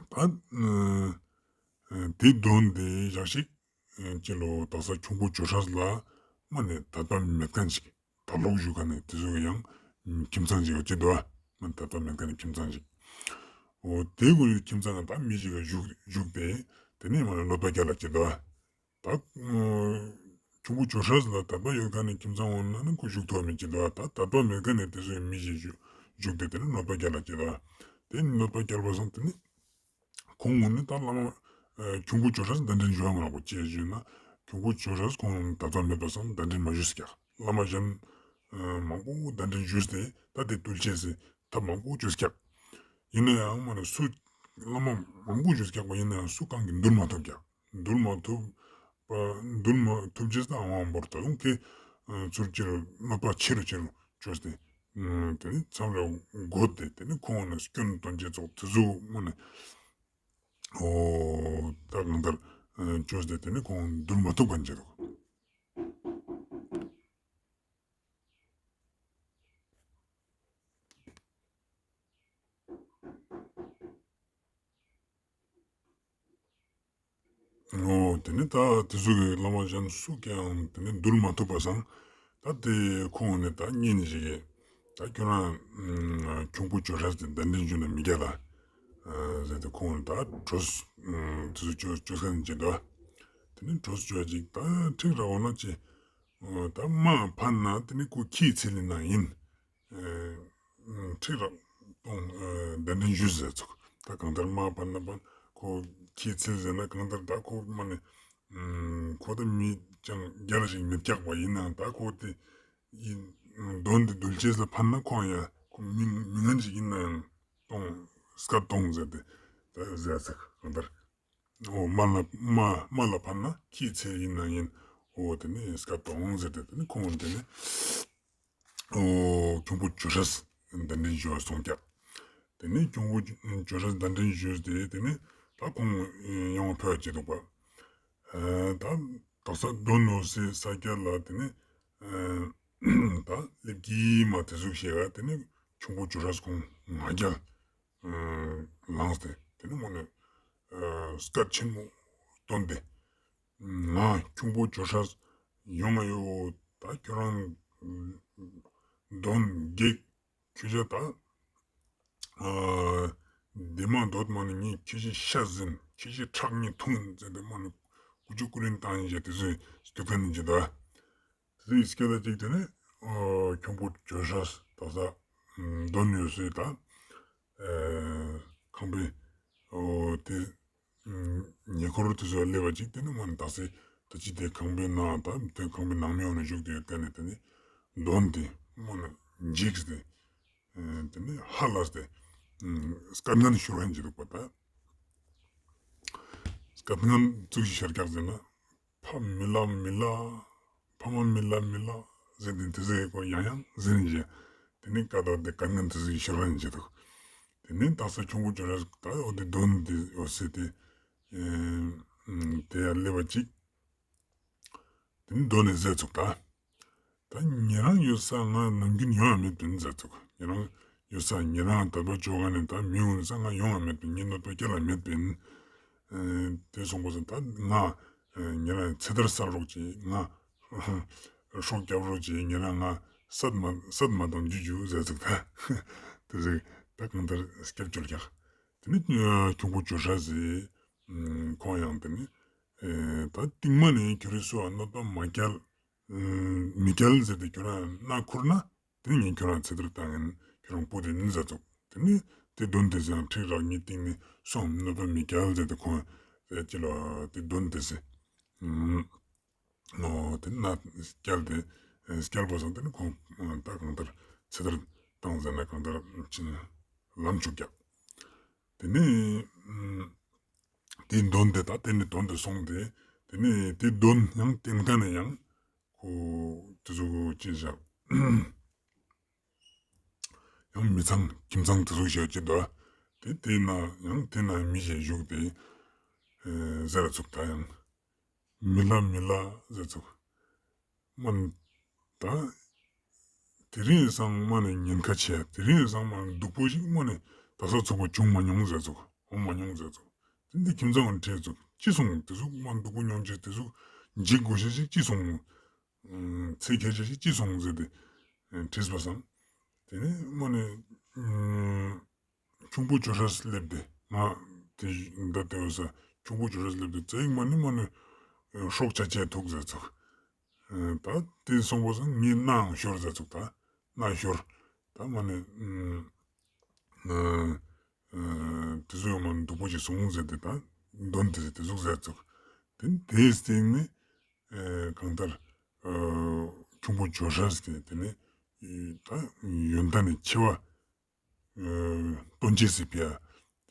ད་དེ་གདོན་དེ་ཞག་ཞིག་ཅི་ལོ་དག་ས་ཁྱུང་པོ་ཇོ་ཧྲ་ལ་མ་ནས་དད་པ་མེད་མཁན་ཅིག་ད་ལོག་བཞུགས་མཁན་ནས་དེ་ཚོ་གི་ཡང་ཁྱིམ་ཚང་ཅིག་ཡོད་ཅི་འདུག་ཨ། མ་ནས་དད་པ་མེད་མཁན་ནས་ཁྱིམ་ཚང་ཅིག་འོ་དེ་གུན་ཁྱིམ་ཚང་ང་ད་མི་ཞིག་ག་བཞུགས་བཞུགས་ཏེ་དེ་ནས་མ་ནས་གནོད་པ་རྒྱག་ལ་ཅི་འདུག་ཨ། ད་ཁྱུང་པོ་ཇོ་ཧྲ་ལ་དད་པ་ཡོད་མཁན་ནས་ཁྱིམ་ཚང་འོང་ན་ནི་ཁོ་བཞུགས་ཐུབ་མེད་ཅི་འདུག་ཨ། ད་དད་པ་མེད་མཁན་ནས་དེ་ཚོ་མི་ཞིག་བཞུགས་ཏེ་དེ་ནས་གནོད་པ་རྒྱག་ལ་ཅི་འདུག་ཨ། དེ་ནས་གནོད་པ་རྒྱག་པ་སང་དེ་ནས་ཁོང་གུན་ནི་ད་བླ་མ་ཁྱུང་པོ་ཇོ་ཧྲ་གདན་འདྲེན་ཞུ་བ་མ་རག་པོ་ཅི་ཞུས་ན་ཁྱུང་པོ་ཇོ་ཧྲ་ཁོང་དད་པ་མེད་པ་སང་གདན་འདྲེན་མ་ཞུས་ཀྱག་བླ་མ་གཞན་མང་པོ་གདན་འདྲེན་ཞུས་ཏེ་ད་དེ་འདུལ་ཅེས་སི་ཐབས་མང་པོ་ཅོས་ཀྱག་ཡིན་ན་ཡང་མ་ནི་སུ་བླ་མ་མང་པོ་ཅོས་ཀྱག་པ་ཡིན་ན་ཡང་སུ་གང་གིས་འདུལ་མ་ཐུབ་ཀྱག་འདུལ་མ་ཐུབ་པ་འདུལ་མ་ཐུབ་ཅེས་ད་འོང་བོར་ད་དུང་ཁེ་ཚུར་ཅི་རུ་གནོད་པ་ཆེ་རུ་ཆེ་རུ་ཅོས་ཏེ། དེ་ནི་མཚམས་རེ་འགོད་དེ་དེ་ནི་ཁོང་ནི་སྐྱོན་སྟོན་ཅེས་ཙོགས་དེ་ཚོ་མ་ནི་འོ་ད་གང་ལྟར་ཅོས་ཏེ་དེ་ནི་ཁོང་འདུལ་མ་ཐུབ་མཁན་ཅིག་འདུག་འོ་དེ་ནི་ད་དེ་ཚོ་གི་བླ་མ་གཞན་སུ་གང་དེ་ནི་འདུལ་མ་ཐུབ་པ་སང་ད་དེ་ཁོང་ནི་ད་གཉེན་ཞིག་གི་ད་ཁྱོད་རང་ཁྱུང་པོ་ཇོ་ཧྲ་དེ་གདན་འདྲེན་ཞུ་ན་མི་རྒྱལ་ལ་ཟེར་ཏེ་ཁོང་ནི་ད་གྲོས་དེ་ཚོ་ཅོ་ཅོ་ས་ནི་ཅི་འདུག་དེ་ནི་གྲོས་ཅོ་ཅིག་ད་ཁྲིག་ར་འོ་ན་ཅི་ད་མ་ཕན་ན་དེ་ནི་ཁོ་ཁྱིའི་ཚིལ་ལི་ན་ཡིན། ཁྲིག་ར་གཏོང་གདན་འདྲེན་ཞུས་ཟེར་ཚུགས། ད་གང་ལྟར་མ་ཕན་ན་ཕན་ཁོ་ཁྱིའི་ཚིལ་ཟེར་ན་གང་ལྟར་ད་ཁོ་མ་ནི་ཁོ་ད་མི་ཅང་རྒྱལ་ཞིག་མི་རྒྱག་པ་ཡིན་ནའང་ད་ཁོ་དེ་གདོན་དེ་འདུལ་ཅེས་ལ་ཕན་ན་ཁོང་ཡ་ཁོ་མི་མི་ངན་ཞིག་ཡིན་ནའང་གཏོང་སྐད་གཏོང་ཟེར་ཏེ་ད་ཟེར་ཚུགས་གང་ལྟར། འོ་མ་ལ་མ་མ་ལ་ཕན་ན་ཁྱིའི་ཚིལ་ཡིན་ན་ཡིན། འོ་དེ་ནི་སྐད་གཏོང་ཟེར་ཏེ་དེ་ནི་ཁོང་དེ་ནི་འོ་ཁྱུང་པོ་ཇོ་ཧྲ་གདན་འདྲེན་ཞུ་བ་སོང་ཀྱག་དེ་ནི་ཁྱུང་པོ་ཇོ་ཧྲ་གདན་འདྲེན་ཞུས་ཏེ་དེ་ནི་ད་ཁོང་ཡོང་བ་ཕེབས་ཅི་འདུག་པ། ད་དག་ས་གདོན་ནོ་སི་ས་སྐྱ་ལ་དེ་ནི་ད་སླེབས་ཀྱི་མ་དེ་ཟུག་ཞིག་ག་དེ་ནི་ཁྱུང་པོ་ཇོ་ཧྲ་ཁོང་ང་རྒྱལ་ལངས་ཏེ་དེ་ནི་མོ་ནི་སྐད་ཆེན་མོ་བཏོན་ཏེ། ང་ཁྱུང་པོ་ཇོ་ཧྲ་ཡོང་ང་ཡོད། ད་ཁྱོད་རང་གདོན་བགེགས་ཁྱོད་ཅག་ད་བདེ་མ་འདོད་མ་ནི་ངས་ཁྱོད་ཅག་ཤ་ཟིན་ཁྱོད་ཅག་ཁྲག་ངས་འཐུང་ཟེར་ཏེ་མ་ནི་ཀུ་ཅོ་ཀུ་རིན་བཏང་ཡིན་ཟེར་ཏེ་ཟེར་སྐྱོད་མཁན་ཡིན་ཅི་ད། དེ་སྐད་ཅིག་དེ་ནས་ཁྱུང་པོ་ཇོ་ཧྲ་དག་ས་གདོན་ཡོད་སའི་ད་ཁང་པའི་དེ་ཉེ་འཁོར་དེ་ཚོ་སླེབས་པ་ཅིག་དེ་ནས་མ་ནི་དག་ས་ད་ཅི་དེ་ཁང་པའི་ནང་ད་དེ་ཁང་པའི་ནང་མི་ཡོང་ནས་བཞུགས་དེ་ཡོད་དེ་ནས་དེ་ནས་གདོན་དེ་མ་ནི་འཇིགས་ཏེ་དེ་ནས་ཧ་ལས་ཏེ་སྐད་ངན་ཤོར་བ་ཡིན་ཅི་འདུག་པ་ད། སྐད་ངན་ཙུག་ཞིག་ཤར་ཀྱག་ཟེར་ན། ཕ་མི་ལ་མི་ལ། ཕ་མ་མི་ལ་མི་ལ་ཟེར་ཏེ་དེ་ཟུག་གི་སྐོར་ཡང་ཡང་ཟེར་ནི་ཞིག། དེ་ནི་ཀ་དོག་དེ་དཀའ་ངལ་དེ་ཟུག་ཤོར་ར་ནི་ཞིག་འདུག། དེ་ནི་དག་ས་ཁྱུང་པོ་ཇོ་རས་ད་འོ་དེ་དོན་དེ་འོ་ཟེར་ཏེ་ཨེ་ཨམ་དེ་ཡར་སླེབས་པ་ཅིག། དེ་ནི་དོན་ནི་ཟེར་ཚུགས་ད། ད་ཉེ་རང་ཡོད་ས་ང་ནམ་རྒྱུན་ཡོང་ཡ་མེད་པིན་ཟེར་ཚུགས། ཉེ་རང་ཡོད་ས་ཉེ་རང་དད་པ་ཅོ་ག་ནི་ད་མི་འོང་ས་ང་ཡོང་ཡ་མེད་པིན། ངའི་གནོད་པ་སྐྱེལ་ཡ་མེད་པིན། ཨེ་དེ་སོང་པ་སང་ད་ང་ཨེ་ཉེ་རང་ཚེ་ཐར་སལ་རོགས་ཅིག། ང་སྲོག་སྐྱབས་རོགས་ཅིག། ཉེ་རང་ང་སད་མ་སད་མ་གཏོང་རྒྱུ་རྒྱུ་ཟེར་ཚུགས་ད། དེ་ཟེར་ད་གང་ལྟར་སྐྱབས་བཅོལ་རྒྱག། དེ་ནི་ཨེ་ཁྱུང་པོ་ཇོ་རས་ཟེར་ཁོང་ཡང་དེ་ནི་ཨེ་ད་རྟིང་མ་ནི་ཁྱོད་རང་སུའང་གནོད་པ་མ་སྐྱལ་མི་སྐྱལ་ཟེར་ཏེ་ཁྱོད་རང་མནའ་ཁུར་ན་དེ་ནི་ངས་ཁྱོད་རང་ཚེ་ཐར་བཏང་ཡིན། ཁྱོད་རང་བུ་དེ་ཡིན་ཟེར་ཚུགས། དེ་ནི་དེ་དོན་དེ་ཟེར་ཡང་ཁྲིག་རག་ཉིད་སྟེང་ནི་སུའང་གནོད་པ་མི་སྐྱལ་ཟེར་ཏེ་ཁོང་ཟེར་ཅི་ལ་དེ་དོན་དེ་ཟེར། ཨོ་དེ་མནའ་སྐྱལ་ཏེ་སྐྱལ་པ་སང་དེ་ནི་ཁོང་ད་གང་ལྟར་ཚེ་ཐར་བཏང་ཟེར་ན་གང་ལྟར་ཕྱིན་ལམ་ཆུག་རྒྱག། དེ་ནི་དེ་དོན་དེ་ད་དེ་ནི་དོན་དེ་སོང་སྟེ་དེ་ནི་དེ་དོན་ཡང་བསྟན་མཁན་ནི་ཡང་ཁོ་དེ་ཚོ་ཅི་བཞག། ཡང་མི་ཚང་ཁྱིམ་ཚང་དེ་ཚོ་ཞིག་ཅི་འདུག། དེ་དེ་ན་ཡང་དེ་ན་མི་ཞིག་བཞུགས་ཏེ་ཨེ་ཟེར་ཚུགས་ད་ཡང་མི་ལ་མི་ལ་ཟེར་ཚུགས། མ་ནི་ད་དེ་རིང་སང་མ་ནི་ཉེན་ཁ་ཆེ། དེ་རིང་སང་མ་ནི་སྡུག་པོ་ཞིག་མ་ནི་ད་ས་ཚུག་པ་བྱུང་མ་མྱོང་ཟེར་ཚུགས། འོང་མ་མྱོང་ཟེར་ཚུགས། དེ་འདི་ཁྱིམ་ཚང་ང་དྲིས་ཚུགས། ཅི་སོང་དེ་ཟུག་མ་སྡུག་པོ་མྱོང་ཅེས་དེ་ཟུག་འཇིགས་དགོས་ཤེས་ཞིག་ཅི་སོང་། ཚེ་ཁྱེར་ཅེས་ཞིག་ཅི་སོང་ཟེར་ཏེ་དྲིས་པ་སང་། དེ་ནི་མ་ནི་ཁྱུང་པོ་ཇོ་རས་སླེབས་ཏེ་ང་དེ་འདི་དེ་འོ་ས་ཁྱུང་པོ་ཇོ་རས་སླེབས་ཏེ་ཙེག་མ་ནི་མ་ནི་སྲོག་ཆ་ཆེ་ཐུག་ཟེར་ཚུགས། ད་དེ་སོང་པ་སང་ངའི་མནའ་ཤོར་ཟེར་ཚུགས། ད་མནའ་ཤོར། ད་མ་ནི་དེ་ཟུག་ཡོང་མ་ནི་སྡུག་པོ་ཞིག་སོང་ཟེར་ཏེ་ད་དོན་དེ་དེ་ཟུག་ཟེར་ཚུགས། དེ་དེའི་སྟེང་ནི་གང་ལྟར་ཁྱུང་པོ་ཇོ་རས་ཀྱི་དེ་ནི་ད་ཡོན་ཏན་ནི་ཆེ་བ་སྟོན་ཅེས་སི་ཕི་ཡ།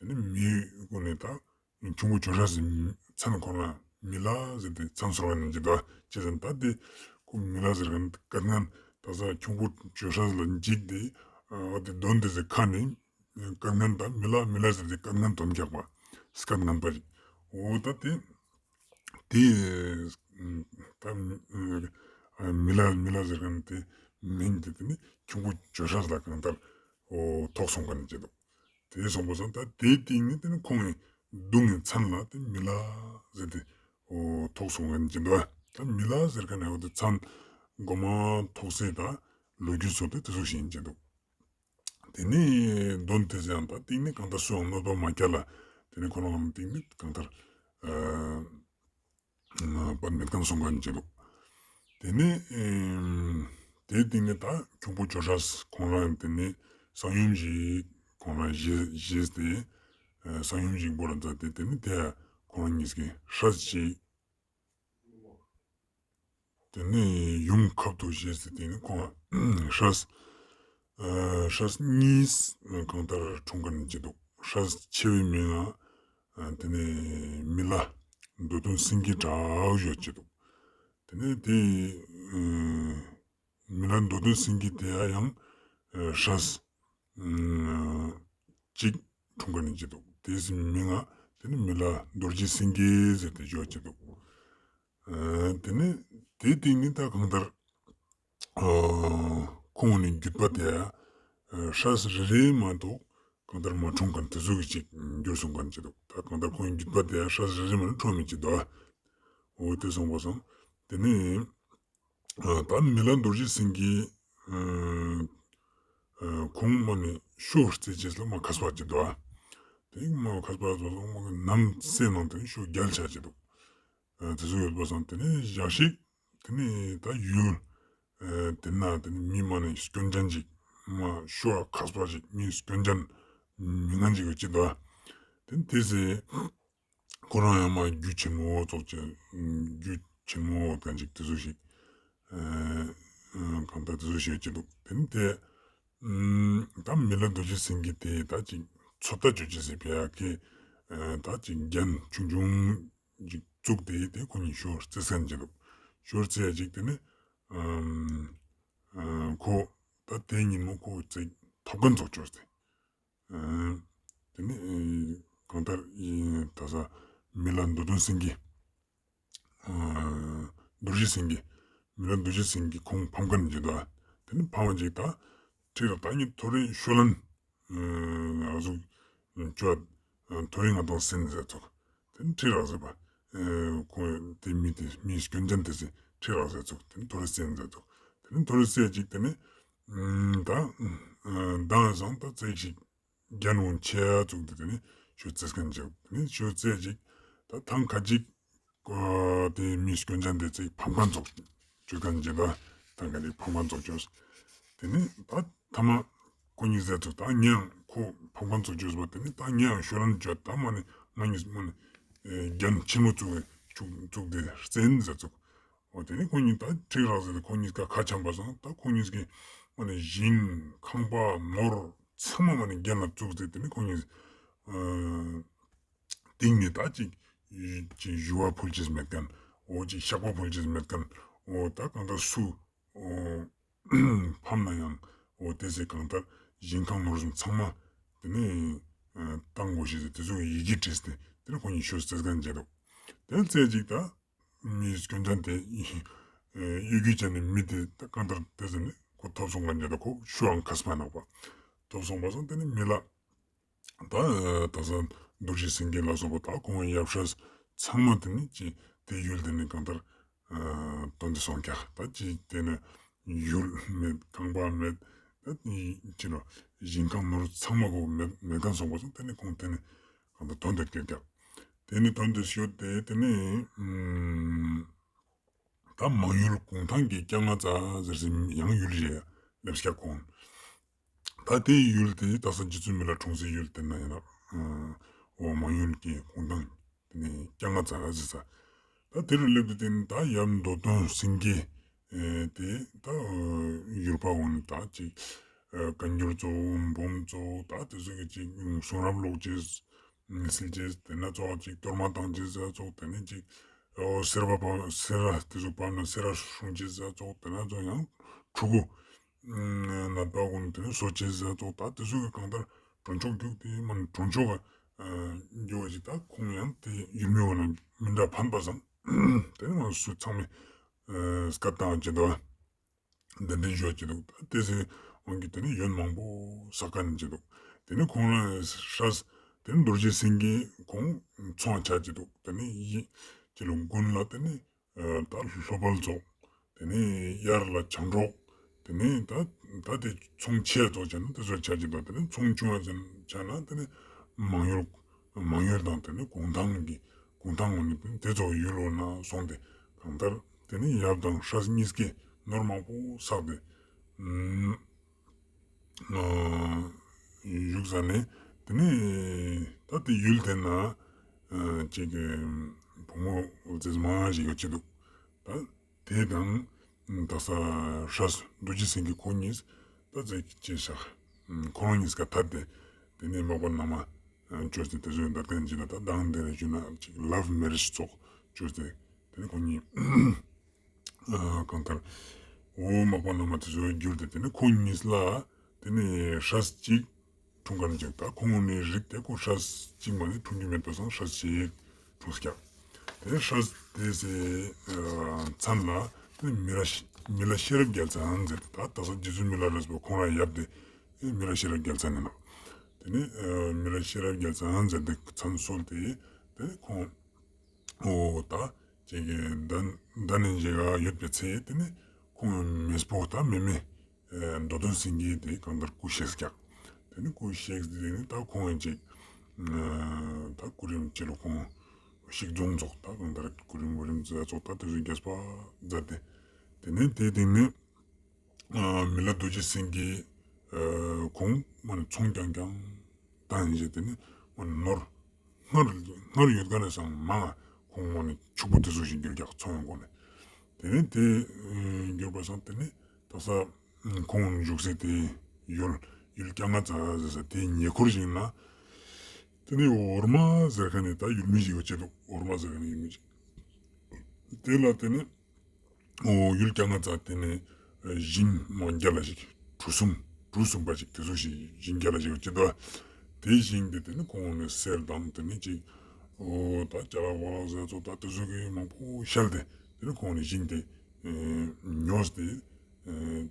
དེ་ནི་མི་ཀུན་ནི་ད་ཁྱུང་པོ་ཇོ་རས་སི་མཚན་ཁོ་ན་མི་ལ་ཟེར་ཏེ་མཚན་གསོལ་བ་ནི་འཇིག་ད་ཅེས་ཟེར་ད་དེ་ཁོ་མི་ལ་ཟེར་མཁན་དཀའ་ངལ་ད་ས་ཁྱུང་པོ་ཇོ་རས་ལ་འཇིགས་ཏེ་ཨ་དེ་དོན་དེ་ཟེར་ཁ་ནི་དཀའ་ངལ་ད་མི་ལ་མི་ལ་ཟེར་ཏེ་དཀའ་ངལ་དོན་རྒྱག་པ་སྐད་ངན་པ་རེད། འོ་ད་དེ་དེ་ད་མི་ལ་མི་ལ་ཟེར་མཁན་དེ་མིང་དེ་དེ་ནི་ཁྱུང་པོ་ཇོ་རས་ལ་གང་ལྟར་འོ་ཐོགས་སོང་མཁན་ཅིག་འདུག། དེ་སོང་པ་སང་ད་དེའི་སྟེང་ནི་དེ་ནི་ཁོང་གི་སྡུག་བསྔལ་མཚན་ལ་དེ་མི་ལ་ཟེར་ཏེ་འོ་ཐོགས་སོང་མཁན་ཅིག་འདུག། ད་མི་ལ་ཟེར་མཁན་ནི་འོ་དེ་མཚན་མགོ་མ་ཐོགས་སེ་ད་ལོ་རྒྱུས་ཚོ་དེ་དེ་ཚོ་ཞིག་ཡིན་ཅིག་འདུག། དེ་ནི་དོན་དེ་ཟེར་ཡང་ད་སྟེང་ནི་གང་ལྟར་སུའང་གནོད་པ་མ་བསྐྱལ་ལ། དེ་ནི་ཁོ་རང་ལ་སྟེང་ནི་གང་ལྟར་ཨ་དཔག་མེད་མཁན་སོང་མཁན་ཅིག་འདུག། དེ་ནི་ཨེམ་དེའི་སྟེང་ནི་ད་ཁྱུང་པོ་ཇོ་རས་ཁོང་རང་དེ་ནི་གསང་ཡུམ་ཞིག་ཁོང་རང་བཞེས་བཞེས་ཏེ་ཨ་གསང་ཡུམ་ཞིག་བོར་མཛད་དེ་དེ་ནི་དེ་ཁོང་རང་གཉིས་ཀྱི་སྲས་ཅིག། དེ་ནས་ཡུམ་ཁབ་ཏུ་བཞེས་ཏེ་དེ་ནས་ཁོང་སྲས་ཨ་སྲས་གཉིས་གང་ལྟར་འཁྲུངས་མཁན་ཅིག་འདུག། སྲས་ཆེ་བའི་མིང་ང་ཨ་དེ་ནས་མི་ལ་འདོད་དོན་སེང་གེ་གྲགས་ཡོད་ཅིག་འདུག། དེ་ནས་དེ་ཨ་མི་ལ་འདོད་དོན་སེང་གེ་དེ་ཡང་ཨ་སྲས་ཨ་གཅིག་འཁྲུངས་མཁན་ཅིག་འདུག། དེའི་མིང་ང་དེ་ནི་མི་ལ་རྡོ་རྗེ་སེང་གེ་ཟེར་ཏེ་ཡོད་ཅིག་འདུག། ཨ་དེ་ནི་དེའི་སྟེང་ནི་ད་གང་ལྟར་ཨ་ཁོང་ནི་བརྒྱུད་པ་དེ་ཨ་སྲས་རེ་རེ་མ་གཏོགས་གང་ལྟར་མ་འཁྲུངས་མཁན་དེ་ཚོ་གི་ཅིག་འགྱུར་སོང་མཁན་ཅིག་འདུག། ད་གང་ལྟར་ཁོང་གི་བརྒྱུད་པ་དེ་ཨ་སྲས་རེ་རེ་མ་ནི་འཁྲུངས་མི་ཅིག་འདུག། འོ་དེ་སོང་པ་སང་དེ་ནི་ཨ་ད་མི་ལ་རྡོ་རྗེ་སེང་གེ་ཨ་ཁོང་མ་ནི་ཤོ་རྩེ་ཅེས་ལ་མ་མཁས་པ་ཅིག་འདུག། ཨ་དེ་མ་མཁས་པ་ཚོ་མ་ནམ་སེ་ནང་དེ་ཤོ་རྒྱལ་ཆ་ཅིག་འདུག། ཨ་དེ་ཚོ་ཡོད་པ་སང་དེ་ནི་ཞག་ཞིག་དེ་ནི་ད་ཡུལ་ཨ་དེ་ན་དེ་ནི་མི་མ་ནི་སྐྱོན་ཅན་ཅིག་མ་ཤོ་མཁས་པ་ཅིག་མི་སྐྱོན་ཅན་མི་ངན་ཅིག་ཡོད་ཅིག་འདུག། དེ་ནི་དེ་ཟེ་ཁོ་རང་ཡང་མ་རྒྱུ་ཆེན་མོ་ཙོགས་ཅིག་རྒྱུ་ཆེན་མོ་གང་ཅིག་དེ་ཚོ་ཞིག་ཨ་གང་ལྟར་དེ་ཚོ་ཞིག་ཅིག་འདུག། དེ་ནི་དེ་ཨ་ད་མི་ལ་རྡོ་རྗེ་སེང་གེ་དེ་ད་ཅིག་ཚོད་ལྟ་བཅོ་ཅེས་སི་ཕི་ཡ་གི་ཨ་ད་ཅིག་རྒྱན་ཆུང་ཆུང་ཅིག་ བཙུགས་ཏེ་དེ་ཁོ་གཉིས་ཞོ་རྩེ་སན་ཅིག་འདུག། ཞོ་རྩེ་ཡ་ཅིག་དེ་ནི་ཨམ་ཨ་ཁོ་ད་དེ་ཉིན་མོ་ཁོ་ཙིག་ཐོབ་མཁན་ཙོགས་ཅོས་ཏེ། ཨ་དེ་ནི་ཨེ་གང་ལྟར་ཨེ་ད་ས་མི་ལ་མདོ་དོན་སེང་གེ། ཨ་རྡོ་རྗེ་སེང་གེ། མི་ལ་རྡོ་རྗེ་སེང་གེ་ཁོང་ཕམ་མཁན་ཅིག་འདུག། དེ་ནི་ཕམ་པ་ཅིག་ད་ཁྲིད་ར་ད་ངས་ཐོ་རེ་ཤོ་ལན་ཨ་ཟུག་ཅོ་ཨ་ཐོ་རེ་ང་དང་སེན་ཟེར་ཙོག། དེ་ནི་ཁྲིད་ར་ཟེར་བ། ཨ་ཁོ་དེ་མི་དེ་མི་སྐྱོན་ཅན་དེ་ཚེ་ཁྲིད་ར་ཟེར་ཙོག། དེ་ནི་ཐོ་རེ་སེན་ཟེར་ཙོག། དེ་ནི་ཐོ་རེ་སེ་ཅིག་དེ་ནི་ཨ་ད་ཨ་མདང་བཟང་ད་ཙིག་ཞིག་རྒྱན་འོང་ཆེ་ཙོག་དེ་དེ་ནི་ཞོ་རྩེ་མཁན་ཅིག། དེ་ནི་ཞོ་རྩེ་ཅིག་ད་ཐང་ཁ་ཅིག་ཨ་དེ་མི་སྐྱོན་ཅན་དེ་ཙིག་ཕམ་མཁན་ཙོག་ཅོ་མཁན་ཅིག་ད་ཐང་ཁ་ཅིག་ཕམ་མཁན་ཙོག་ཅོས། དེ་ནི་ད་ཐ་མ་ཁོ་གཉིས་ཟེར་ཙོག་ད་ངས་ཡང་ཁོ་ཕམ་མཁན་ཙོག་ཅོས་པ། དེ་ནི་ད་ངས་ཡང་ཤོ་ལན་ཅོ་ད་མ་ནི་ང་གཉིས་མ་ནི་ཨེ་རྒྱན་ཆེན་མོ་བཙུགས་བཙུགས་ཏེ་རྩེན་ཟེར་ཙོག། འོ་དེ་ནི་ཁོ་གཉིས་ད་ཁྲིད་ར་ཟེར་ཏེ་ཁོ་གཉིས་ཀ་ཁ་འཆམ་པ་སང་ད་ཁོ་གཉིས་ཀྱི་མ་ནི་ཞིང་ཁང་པ་ནོར་ཚང་མ་མ་ནི་རྒྱན་ལ་བཙུགས་ཏེ་དེ་ནི་ཁོ་གཉིས་ཨ་སྟེང་ནས་ད་ཅིག་ཅིག་ཞུ་བ་ཕུལ་ཅེས་མེད་མཁན། འོ་ཅིག་བཤགས་པ་ཕུལ་ཅེས་མེད་མཁན། འོ་ད་གང་ལྟར་སུ་འོ་ཕམ་ན་ཡང་འོ་དེ་ཚེ་གང་ལྟར་ཞིང་ཁང་ནོར་གསུམ་ཚང་མ་དེ་ནི་ཨ་བཏང་དགོས་ཤེས་ཟེར་དེ་ཚོ་ཡི་གེ་བྲིས་ཏེ་དེ་ནི་ཁོ་གཉིས་ཞོ་རྩེ་མཁན་བྱས་འདུག། དེ་ཚེ་ཅིག་ད་མི་སྐྱོན་ཅན་དེ་ཨ་གཡོ་སྒྱུ་ཅན་ནི་མི་དེ་ད་གང་ལྟར་དེ་ཚེ་ནི་ཁོ་ཐོབ་སོང་མཁན་བྱས་འདུག། ཁོ་ཤུ་ཨང་ཁ་སྤ་ནག་པ་ཐོབ་སོང་པ་སང་དེ་ནི་མི་ལ་ད་ད་ས་རྡོ་རྗེ་སེང་གེ་ལ་སོགས་པ་ད་ཁོང་ཡབ་སྲས་ཚང་མ་དེ་ནི་ཅི་དེ་ཡུལ་དེ་ནི་གང་ལྟར་ཨ་དོན་དེ་སོང་ཀྱག། ད་ཅི་དེ་ནི་ཡུལ་མེད་ཁང་པ་མེད། ད་ཅི་ལོ་ཞིང་ཁང་ནོར་ཚང་མ་གོ་མེད་མེད་མཁན་སོང་པ་སང་དེ་ནི་ཁོང་དེ་ནི་གང་ལྟར་དོན་དེ་སྐྱེལ་ཀྱག། དེ་ནི་དོན་དེ་ཤོད་དེ་དེ་ནི་ཨམ་ད་མང་ཡུལ་གུང་ཐང་གི་སྐྱ་ང་ཙ་ཟེར་སེ་ཡང་ཡུལ་རེ་ལེབས་ཀྱག་ཁོང་། ད་དེ་ཡུལ་དེ་ད་ས་རྗེ་བཙུན་མི་ལ་འཁྲུངས་སའི་ཡུལ་དེ་ན་ཡིན་ན། འོ་མང་ཡུལ་གྱི་གུང་ཐང་དེ་ནི་སྐྱ་ང་ཙ་ཟེར་ས། ད་དེ་རུ་སླེབས་ཏེ་དེ་ནི་ད་ཡབ་མདོ་དོན་སེང་གེ་ཨེ་དེ་ད་ཡུལ་པ་འོ་ནི་ད་ཅིག་ཨ་བཀའ་འགྱུར་ཙོགས་འབུམ་ཙོགས་ད་དེ་ཚོ་གི་ཅིག་གསུང་རབ་ཀློག་ཅེས་སིལ་ཅེས་དེ་ན་ཙོགས་ཅིག་གཏོར་མ་བཏང་ཅེས་ཙོགས་དེ་ནི་ཅིག་འོ་སེར་བ་ཕབ་སེར་བ་དེ་ཚོ་ཕབ་ན་སེར་བ་སྲུང་ཅེས་ཙོགས་དེ་ན་ཙོགས་ཡང་ཕྲུ་གུ་ནད་པ་ཀུན་དེ་ནི་གསོ་ཅེས་ཙོགས་ད་དེ་ཚོ་གི་གང་ལྟར་གྲོང་ཆོག་རྒྱུགས་དེ་མ་ནི་གྲོང་ཆོག་ག་རྒྱུགས་ཅིག་ད་ཁོང་ཡང་དེ་ཡུལ་མི་འོ་ན་མི་འདྲ་ཕན་པ་སང་དེ་ནི་ང་སུ་ཚང་མས་སྐད་བཏང་ཅེས་དོ། གདན་འདྲེན་ཞུ་བ་ཅི་འདུག། ད་དེ་ཚེ་འོང་གི་དེ་ནི་ཡོན་མང་པོ་བསགས་མཁན་ཅི་འདུག། དེ་ནི་ཁོང་རང་སྲས་དེ་ནི་རྡོ་རྗེ་སེང་གེ་ཁོང་ཚོང་ཆ་ཅི་འདུག། དེ་ནི་ཡི་ཅི་ལོ་དགུན་ལ་དེ་ནི་ཨ་ད་ལྷོ་པལ་ཙོགས། དེ་ནི་དབྱར་ལ་བྱང་འབྲོག། དེ་ནི་ད་ད་དེ་ཚོང་ཆེ་ཙོགས་བྱས་ན་དེ་ཚོ་ཆ་ཅི་འདུག། དེ་ནི་ཚོང་ཆུང་བ་ཅན་ཆ་ན་དེ་ནི་མང་ཡུལ་མང་ཡུལ་དང་དེ་ནི་གུང་ཐང་གི་གུང་ཐང་འོ་ནི་དེ་ཚོ་ཡུལ་འོ་ན་སོང་སྟེ་གང་ལྟར་དེ་ནི་ཡབ་དང་སྲས་གཉིས་ཀས་ནོར་མང་པོ་བསགས་ཏེ་ཨ་བཞུགས་ས་ནས་དེ་ནི་ད་དེ་ཡུལ་དེ་ན་ཨ་ཅིག་བུ་མོ་མཛེས་མ་ཞིག་ཡོད་ཅི་འདུག། ད་དེ་དང་ད་ས་སྲས་རྡོ་རྗེ་སེང་གེ་ཁོང་གཉིས་ད་ཙེ་ཅི་ཤག་ཁོང་གཉིས་ཀ་ཐད་དེ་དེ་ནི་མག་པ་ན་མ་ཅོས་ཏེ་དེ་ཚོའི་འདོད་མཁན་ཅི་ན་ད་དང་དེ་རེ་ཞུ་ན་ཅིག་ལབ་མེ་རེཇ་ཙོགས་ཅོས་ཏེ་དེ་ནི་ཁོང་གཉིས་ཨ་གང་ལྟར་འོ་མག་པ་ན་མ་དེ་ཚོའི་འགྱུར་ཏེ་དེ་ནི་ཁོང་གཉིས་ལ་དེ་ནི་སྲས་གཅིག་འཁྲུངས་མཁན་ཅིག། ད་ཁོང་ནི་རིགས་དེ་ཁོ་སྲས་གཅིག་མ་ནི་འཁྲུངས་རྒྱུ་མེད་པ་སང་སྲས་གཅིག་འཁྲུངས་ཀྱག། དེ་སྲས་དེ་སི་མཚན་ལ་དེ་ནི་མི་ལ་ཤེས་རབ་རྒྱལ་མཚན་ཟེར་ཏེ་ད་ད་ས་རྗེ་བཙུན་མི་ལ་རས་པ་ཁོང་རང་ཡབ་དེ་མི་ལ་ཤེས་རབ་རྒྱལ་མཚན་ཡིན་ནོག། དེ་ནི་མི་ལ་ཤེས་རབ་རྒྱལ་མཚན་ཟེར་ཏེ་མཚན་གསོལ་ཏེ་དེ་ནི་ཁོང་འོ་ད་ཅིག་གི་ད་ནི་ཞིག་ཡོད་པའི་ཚེ་དེ་ནི་ཁོང་མེས་པོ་ད་མེ་མེ་མདོ་དོན་སེང་གེ་དེ་གང་ལྟར་སྐུ་གཤེགས་ཀྱག། དེ་ནི་སྐུ་གཤེགས་དེ་ནི་ད་ཁོང་ཅིག་ད་སྐུ་རིམ་ཅི་ལོ་ཁོང་གཤེགས་རྫོང་ཙོགས་ད་གང་ལྟར་སྐུ་རིམ་སྐུ་རིམ་ཙོགས་ད་དེ་ཚོ་རྒྱས་པ་མཛད་དེ་དེ་ནི་དེ་དེ་ནི་མི་ལ་རྡོ་རྗེ་སེང་གེ་ཁོང་མ་ནི་ཚོང་རྐྱང་རྐྱང་བཏང་ཡིན་ཞེས་དེ་ནི་མ་ནི་ནོར་སྔར་སྔར་ཡོད་མཁན་ནི་སང་མང་ང་ཁོང་མ་ནི་ཕྱུག་པོ་དེ་ཚོ་ཞིག་གྱུར་ཀྱག་ཚོང་ཡོང་གོ་ནས། དེ་ནི་དེ་གྱུར་པ་སང་དེ་ནི་ད་ས་ཁོང་བཞུགས་སའི་དེ་ཡུལ་ཡུལ་སྐྱ་ང་ཙ་ཟེར་ས་དེ་ཉེ་འཁོར་ཞིག་ན་དེ་ནི་འོར་མ་ཟེར་མཁན་ནི་ད་ཡུལ་མི་ཞིག་ཡོད་ཅེ་འདུག། འོར་མ་ཟེར་མཁན་ནི་ཡུལ་མི་ཞིག། དེ་ལ་དེ་ནི་འོ་ཡུལ་རྒྱ་ལྔ་ཙ་དེ་ནི་ཨ་ཞིང་མ་རྒྱ་ལ་ཞིག་གྲུ་གསུམ་གྲུ་གསུམ་པ་ཞིག་དེ་ཙོགས་ཤིག་ཞིང་རྒྱ་ལ་ཞིག་ཅི་དོ། དེ་ཞིང་དེ་དེ་ནི་ཁོང་ནི་གསེར་དང་དེ་ནི་ཅིག་འོ་ད་ཅ་ལག་བོ་ལག་ཟེར་ཙོགས་ད་དེ་ཙོགས་ཀྱི་མང་པོ་ཤལ་ཏེ་དེ་ནི་ཁོང་ནི་ཞིང་དེ་ཨེ་ཉོས་ཏེ་ཨེ་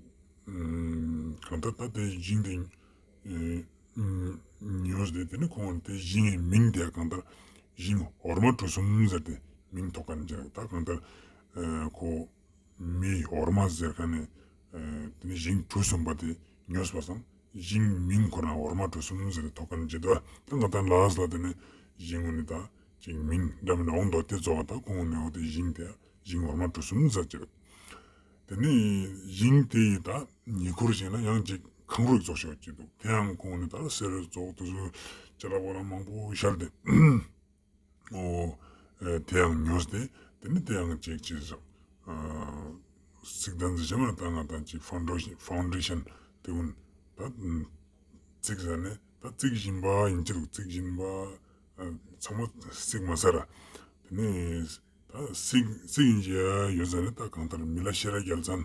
ཨུམ་གང་ལྟར་ད་དེ་ཞིང་དེ་ཨེ་ཨུམ་ཉོས་ཏེ་དེ་ནི་ཁོང་དེ་ཞིང་ངི་མིང་དེ་གང་ལྟར་ཞིང་འོར་མ་གྲུ་གསུམ་ཟེར་ཏེ་མིང་ཐོགས་ཁན་ཅིག་ད་གང་ལྟར་ཨེ་ཁོ་མི་འོར་མ་ཟེར་ཁན་ནི་ཨེ་དེ་ནི་ཞིང་གྲུ་གསུམ་པ་དེ་ཉོས་པ་སང་ཞིང་མིང་ཁོ་རང་འོར་མ་གྲུ་གསུམ་ཟེར་ཏེ་ཐོགས་ཁན་ཅིག་དོ། ད་ང་ད་ལ་ས་ལ་དེ་ནི་ཞིང་ངོ་ནི་ད་ཅིག་མིང་འདྲ་མི་འདྲ་འོང་དོ། དེ་ཙོགས་པ་ད་ཁོང་ནི་འོ་དེ་ཞིང་དེ་ཞིང་འོར་མ་གྲུ་གསུམ་ཟེར་ཅིག་དོ། དེ་ནི་ཞིང་དེ་ཡི་ད་ཉེ་འཁོར་ཞིག་ན་ཡང་ཅིག་གངས་རི་ཙོགས་ཤིག་ཅིག་དུག། དེ་ཡང་ཁོང་ནི་ད་གསེར་ཙོགས་དེ་ཚོ་ཅ་ལག་བོ་ལ་མང་པོ་ཤར་ཏེ་འོ་ཨེ་དེ་ཡང་ཉོས་ཏེ་དེ་ནི་དེ་ཡང་ཅིག་ཅིག་ཟེར་ཨ་ཚིག་དོན་ཟེར་ཞིག་མ་ད་ང་དང་ཅིག་ཕའུན་ཌེ་ཤན་ཕའུན་ཌེ་ཤན་དེ་ཀུན་ད་ཚིག་ཟེར་ནས་ད་ཚིག་བཞིན་པ་ཡིན་ཅི་དུག། ཚིག་བཞིན་པ་ཨ་ཚང་མ་ཚིག་མ་ཟེར་ར་དེ་ནི་ད་ཚིག་ཚིག་ཡིན་ཅི་ཡོད་ཟེར་ནས་ད་གང་ལྟར་མི་ལ་ཤེས་རབ་རྒྱལ་མཚན་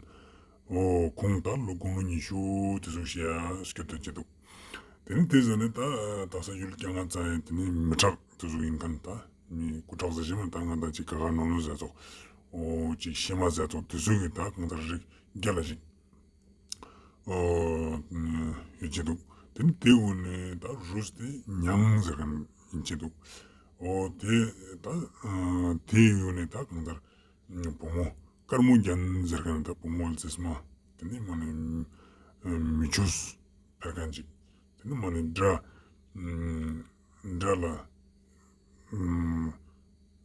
འོ་ཁོང་ད་ལོ་དགུང་ལོ་ཉི་ཤུ་དེ་ཚོ་ཞིག་སྐྱོད་དོན་ཅི་དུག། དེ་ནི་དེ་ཟེར་ནས་ད་དག་ས་ཡུལ་རྒྱ་ལྔ་ཙ་ཡིན་དེ་ནི་མི་དྲག་དེ་ཚོ་ཡིན་ཁན་ད་མི་སྐུ་དྲག་ཟེར་ཞིག་མ་ད་ང་དང་ཅིག་ག་ག་ནོ་ནོ་ཟེར་ཙོགས་འོ་ཅིག་ཤེས་མ་ཟེར་ཙོགས་དེ་ཚོ་གི་ད་གང་ལྟར་རིགས་རྒྱ་ལ་ཞིག་འོ་ཡོད་ཅི་དུག། དེ་ནི་དེ་འོ་ནི་ད་རུས་ཏེ་མྱང་ཟེར་ཁན་ཡིན་ཅི་དུག། འོ་དེ་ད་ཨ་དེ་འོ་ནི་ད་གང་ལྟར་བུ་མོ་དཀར་མོ་རྒྱན་ཟེར་ཁན་ད་བུ་མོ་ལ་ཙེས་མ་དེ་ནི་མ་ནི་མི་ཆོས་ཕེར་ཁན་ཅིག་དེ་ནི་མ་ནི་དགྲ་དགྲ་ལ་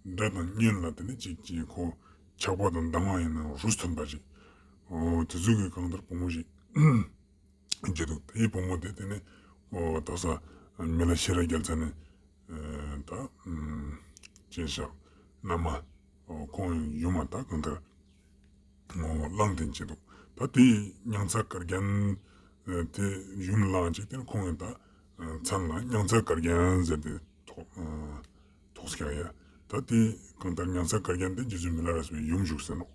དགྲ་དང་གཉེན་ལ་དེ་ནི་ཅིག་ཅིག་ཁོ་ཆགས་པ་དང་སྡང་བ་ཡིན་ན་རུས་ཐོན་པ་ཅིག། འོ་དེ་ཚོ་གི་གང་ལྟར་བུ་མོ་ཞིག་ཅི་དུག། དེའི་བུ་མོ་དེ་དེ་ནི་འོ་དག་ས་མི་ལ་ཤེས་རབ་རྒྱལ་མཚན་ནི་ད་ཅི་ཤག་མནའ་མ་འོ་ཁོང་ཡུམ་མ་ད་གང་ལྟར་འོ་བླངས་ཏེ་ཅི་དུག། ད་དེ་མྱང་ཚ་དཀར་རྒྱན་དེ་ཡུམ་བླངས་ཅིག་དེ་ནི་ཁོང་ཡིན་ད་མཚན་ལ་མྱང་ཚ་དཀར་རྒྱན་ཟེར་ཏེ་ཐོགས་ཐོགས་ཀྱག་ཡ། ད་དེ་གང་ལྟར་མྱང་ཚ་དཀར་རྒྱན་དེ་རྗེ་བཙུན་མི་ལ་རས་པའི་ཡུམ་བཞུགས་ཟེར་ནོག།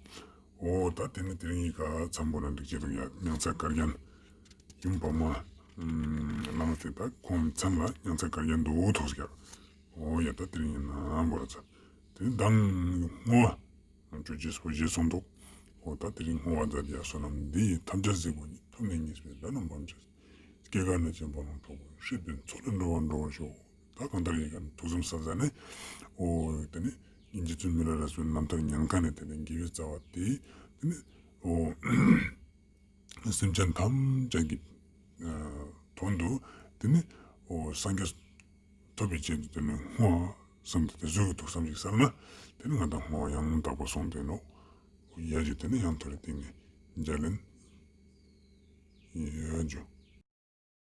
འོ་ད་དེ་ནི་དེ་རིང་ཡི་ག་མཚན་པོ་ན་འགྲིག་ཅི་དུག་ཡ། མྱང་ཚ་དཀར་རྒྱན་ཡུམ་བུ་མོ་བླངས་ཏེ་ད་ཁོང་མཚན་ལ་མྱང་ཚ་དཀར་རྒྱན་དུ་ཐོགས་ཀྱག། འོ་ཡ་ད་དེ་རིང་ཡིན་ན་བོར་ཚ་དེ་ནི་མདང་བསྔོ་བ་ང་ཅོ་རྗེས་པོ་རྗེས་སོང་དུག། འོ་ད་དེ་རིང་བསྔོ་བ་མཛད་དེ་ཡ། བསོད་ནམས་འདི་ཡིས་ཐམས་ཅད་གཟིགས་པ་ཉིད། ཐོབ་ནས་ཉེས་པའི་དགྲ་རྣམས་ཕམ་བྱས། སྐྱེ་རྒ་ན་འཆིའི་རྦ་ཀློང་འཁྲུགས་པ་ཡི། སྲིད་པའི་མཚོ་ལས་འགྲོ་བ་སྒྲོལ་བར་ཤོག། ད་གང་ལྟར་ཡི་ག་ཐུགས་བསམ་ས་ཟ་ནས་འོ་དེ་ནི་རྗེ་བཙུན་མི་ལ་རས་པའི་རྣམ་ཐར་ཉན་ཁན་ནི་དེ་ནི་དགེ་བའི་རྩ་བ་དེ་དེ་ནི་འོ་སེམས་ཅན་ཐམས་ཅད་ཀྱི་དོན་དུ་དེ་ནི་འོ་སངས་རྒྱས་ཐོབ་པའི་ཆེད་དུ་དེ་ནི་བསྔོ་བ་བསམ་དེ་དེ་ཚོ་གི་ཐུགས་བསམ་ཞིག་གསལ་ན་དེ་ནི་ང་དང་བསྔོ་བ་ཡང་དག་པར་སོང་སྟེ་ནོག། ཡ་ཇུ་དེ་ནི་ཡང་ཐོ་རེ་ཏིང་ངེ་མཇལ་ལན། ཡ་ཇུ།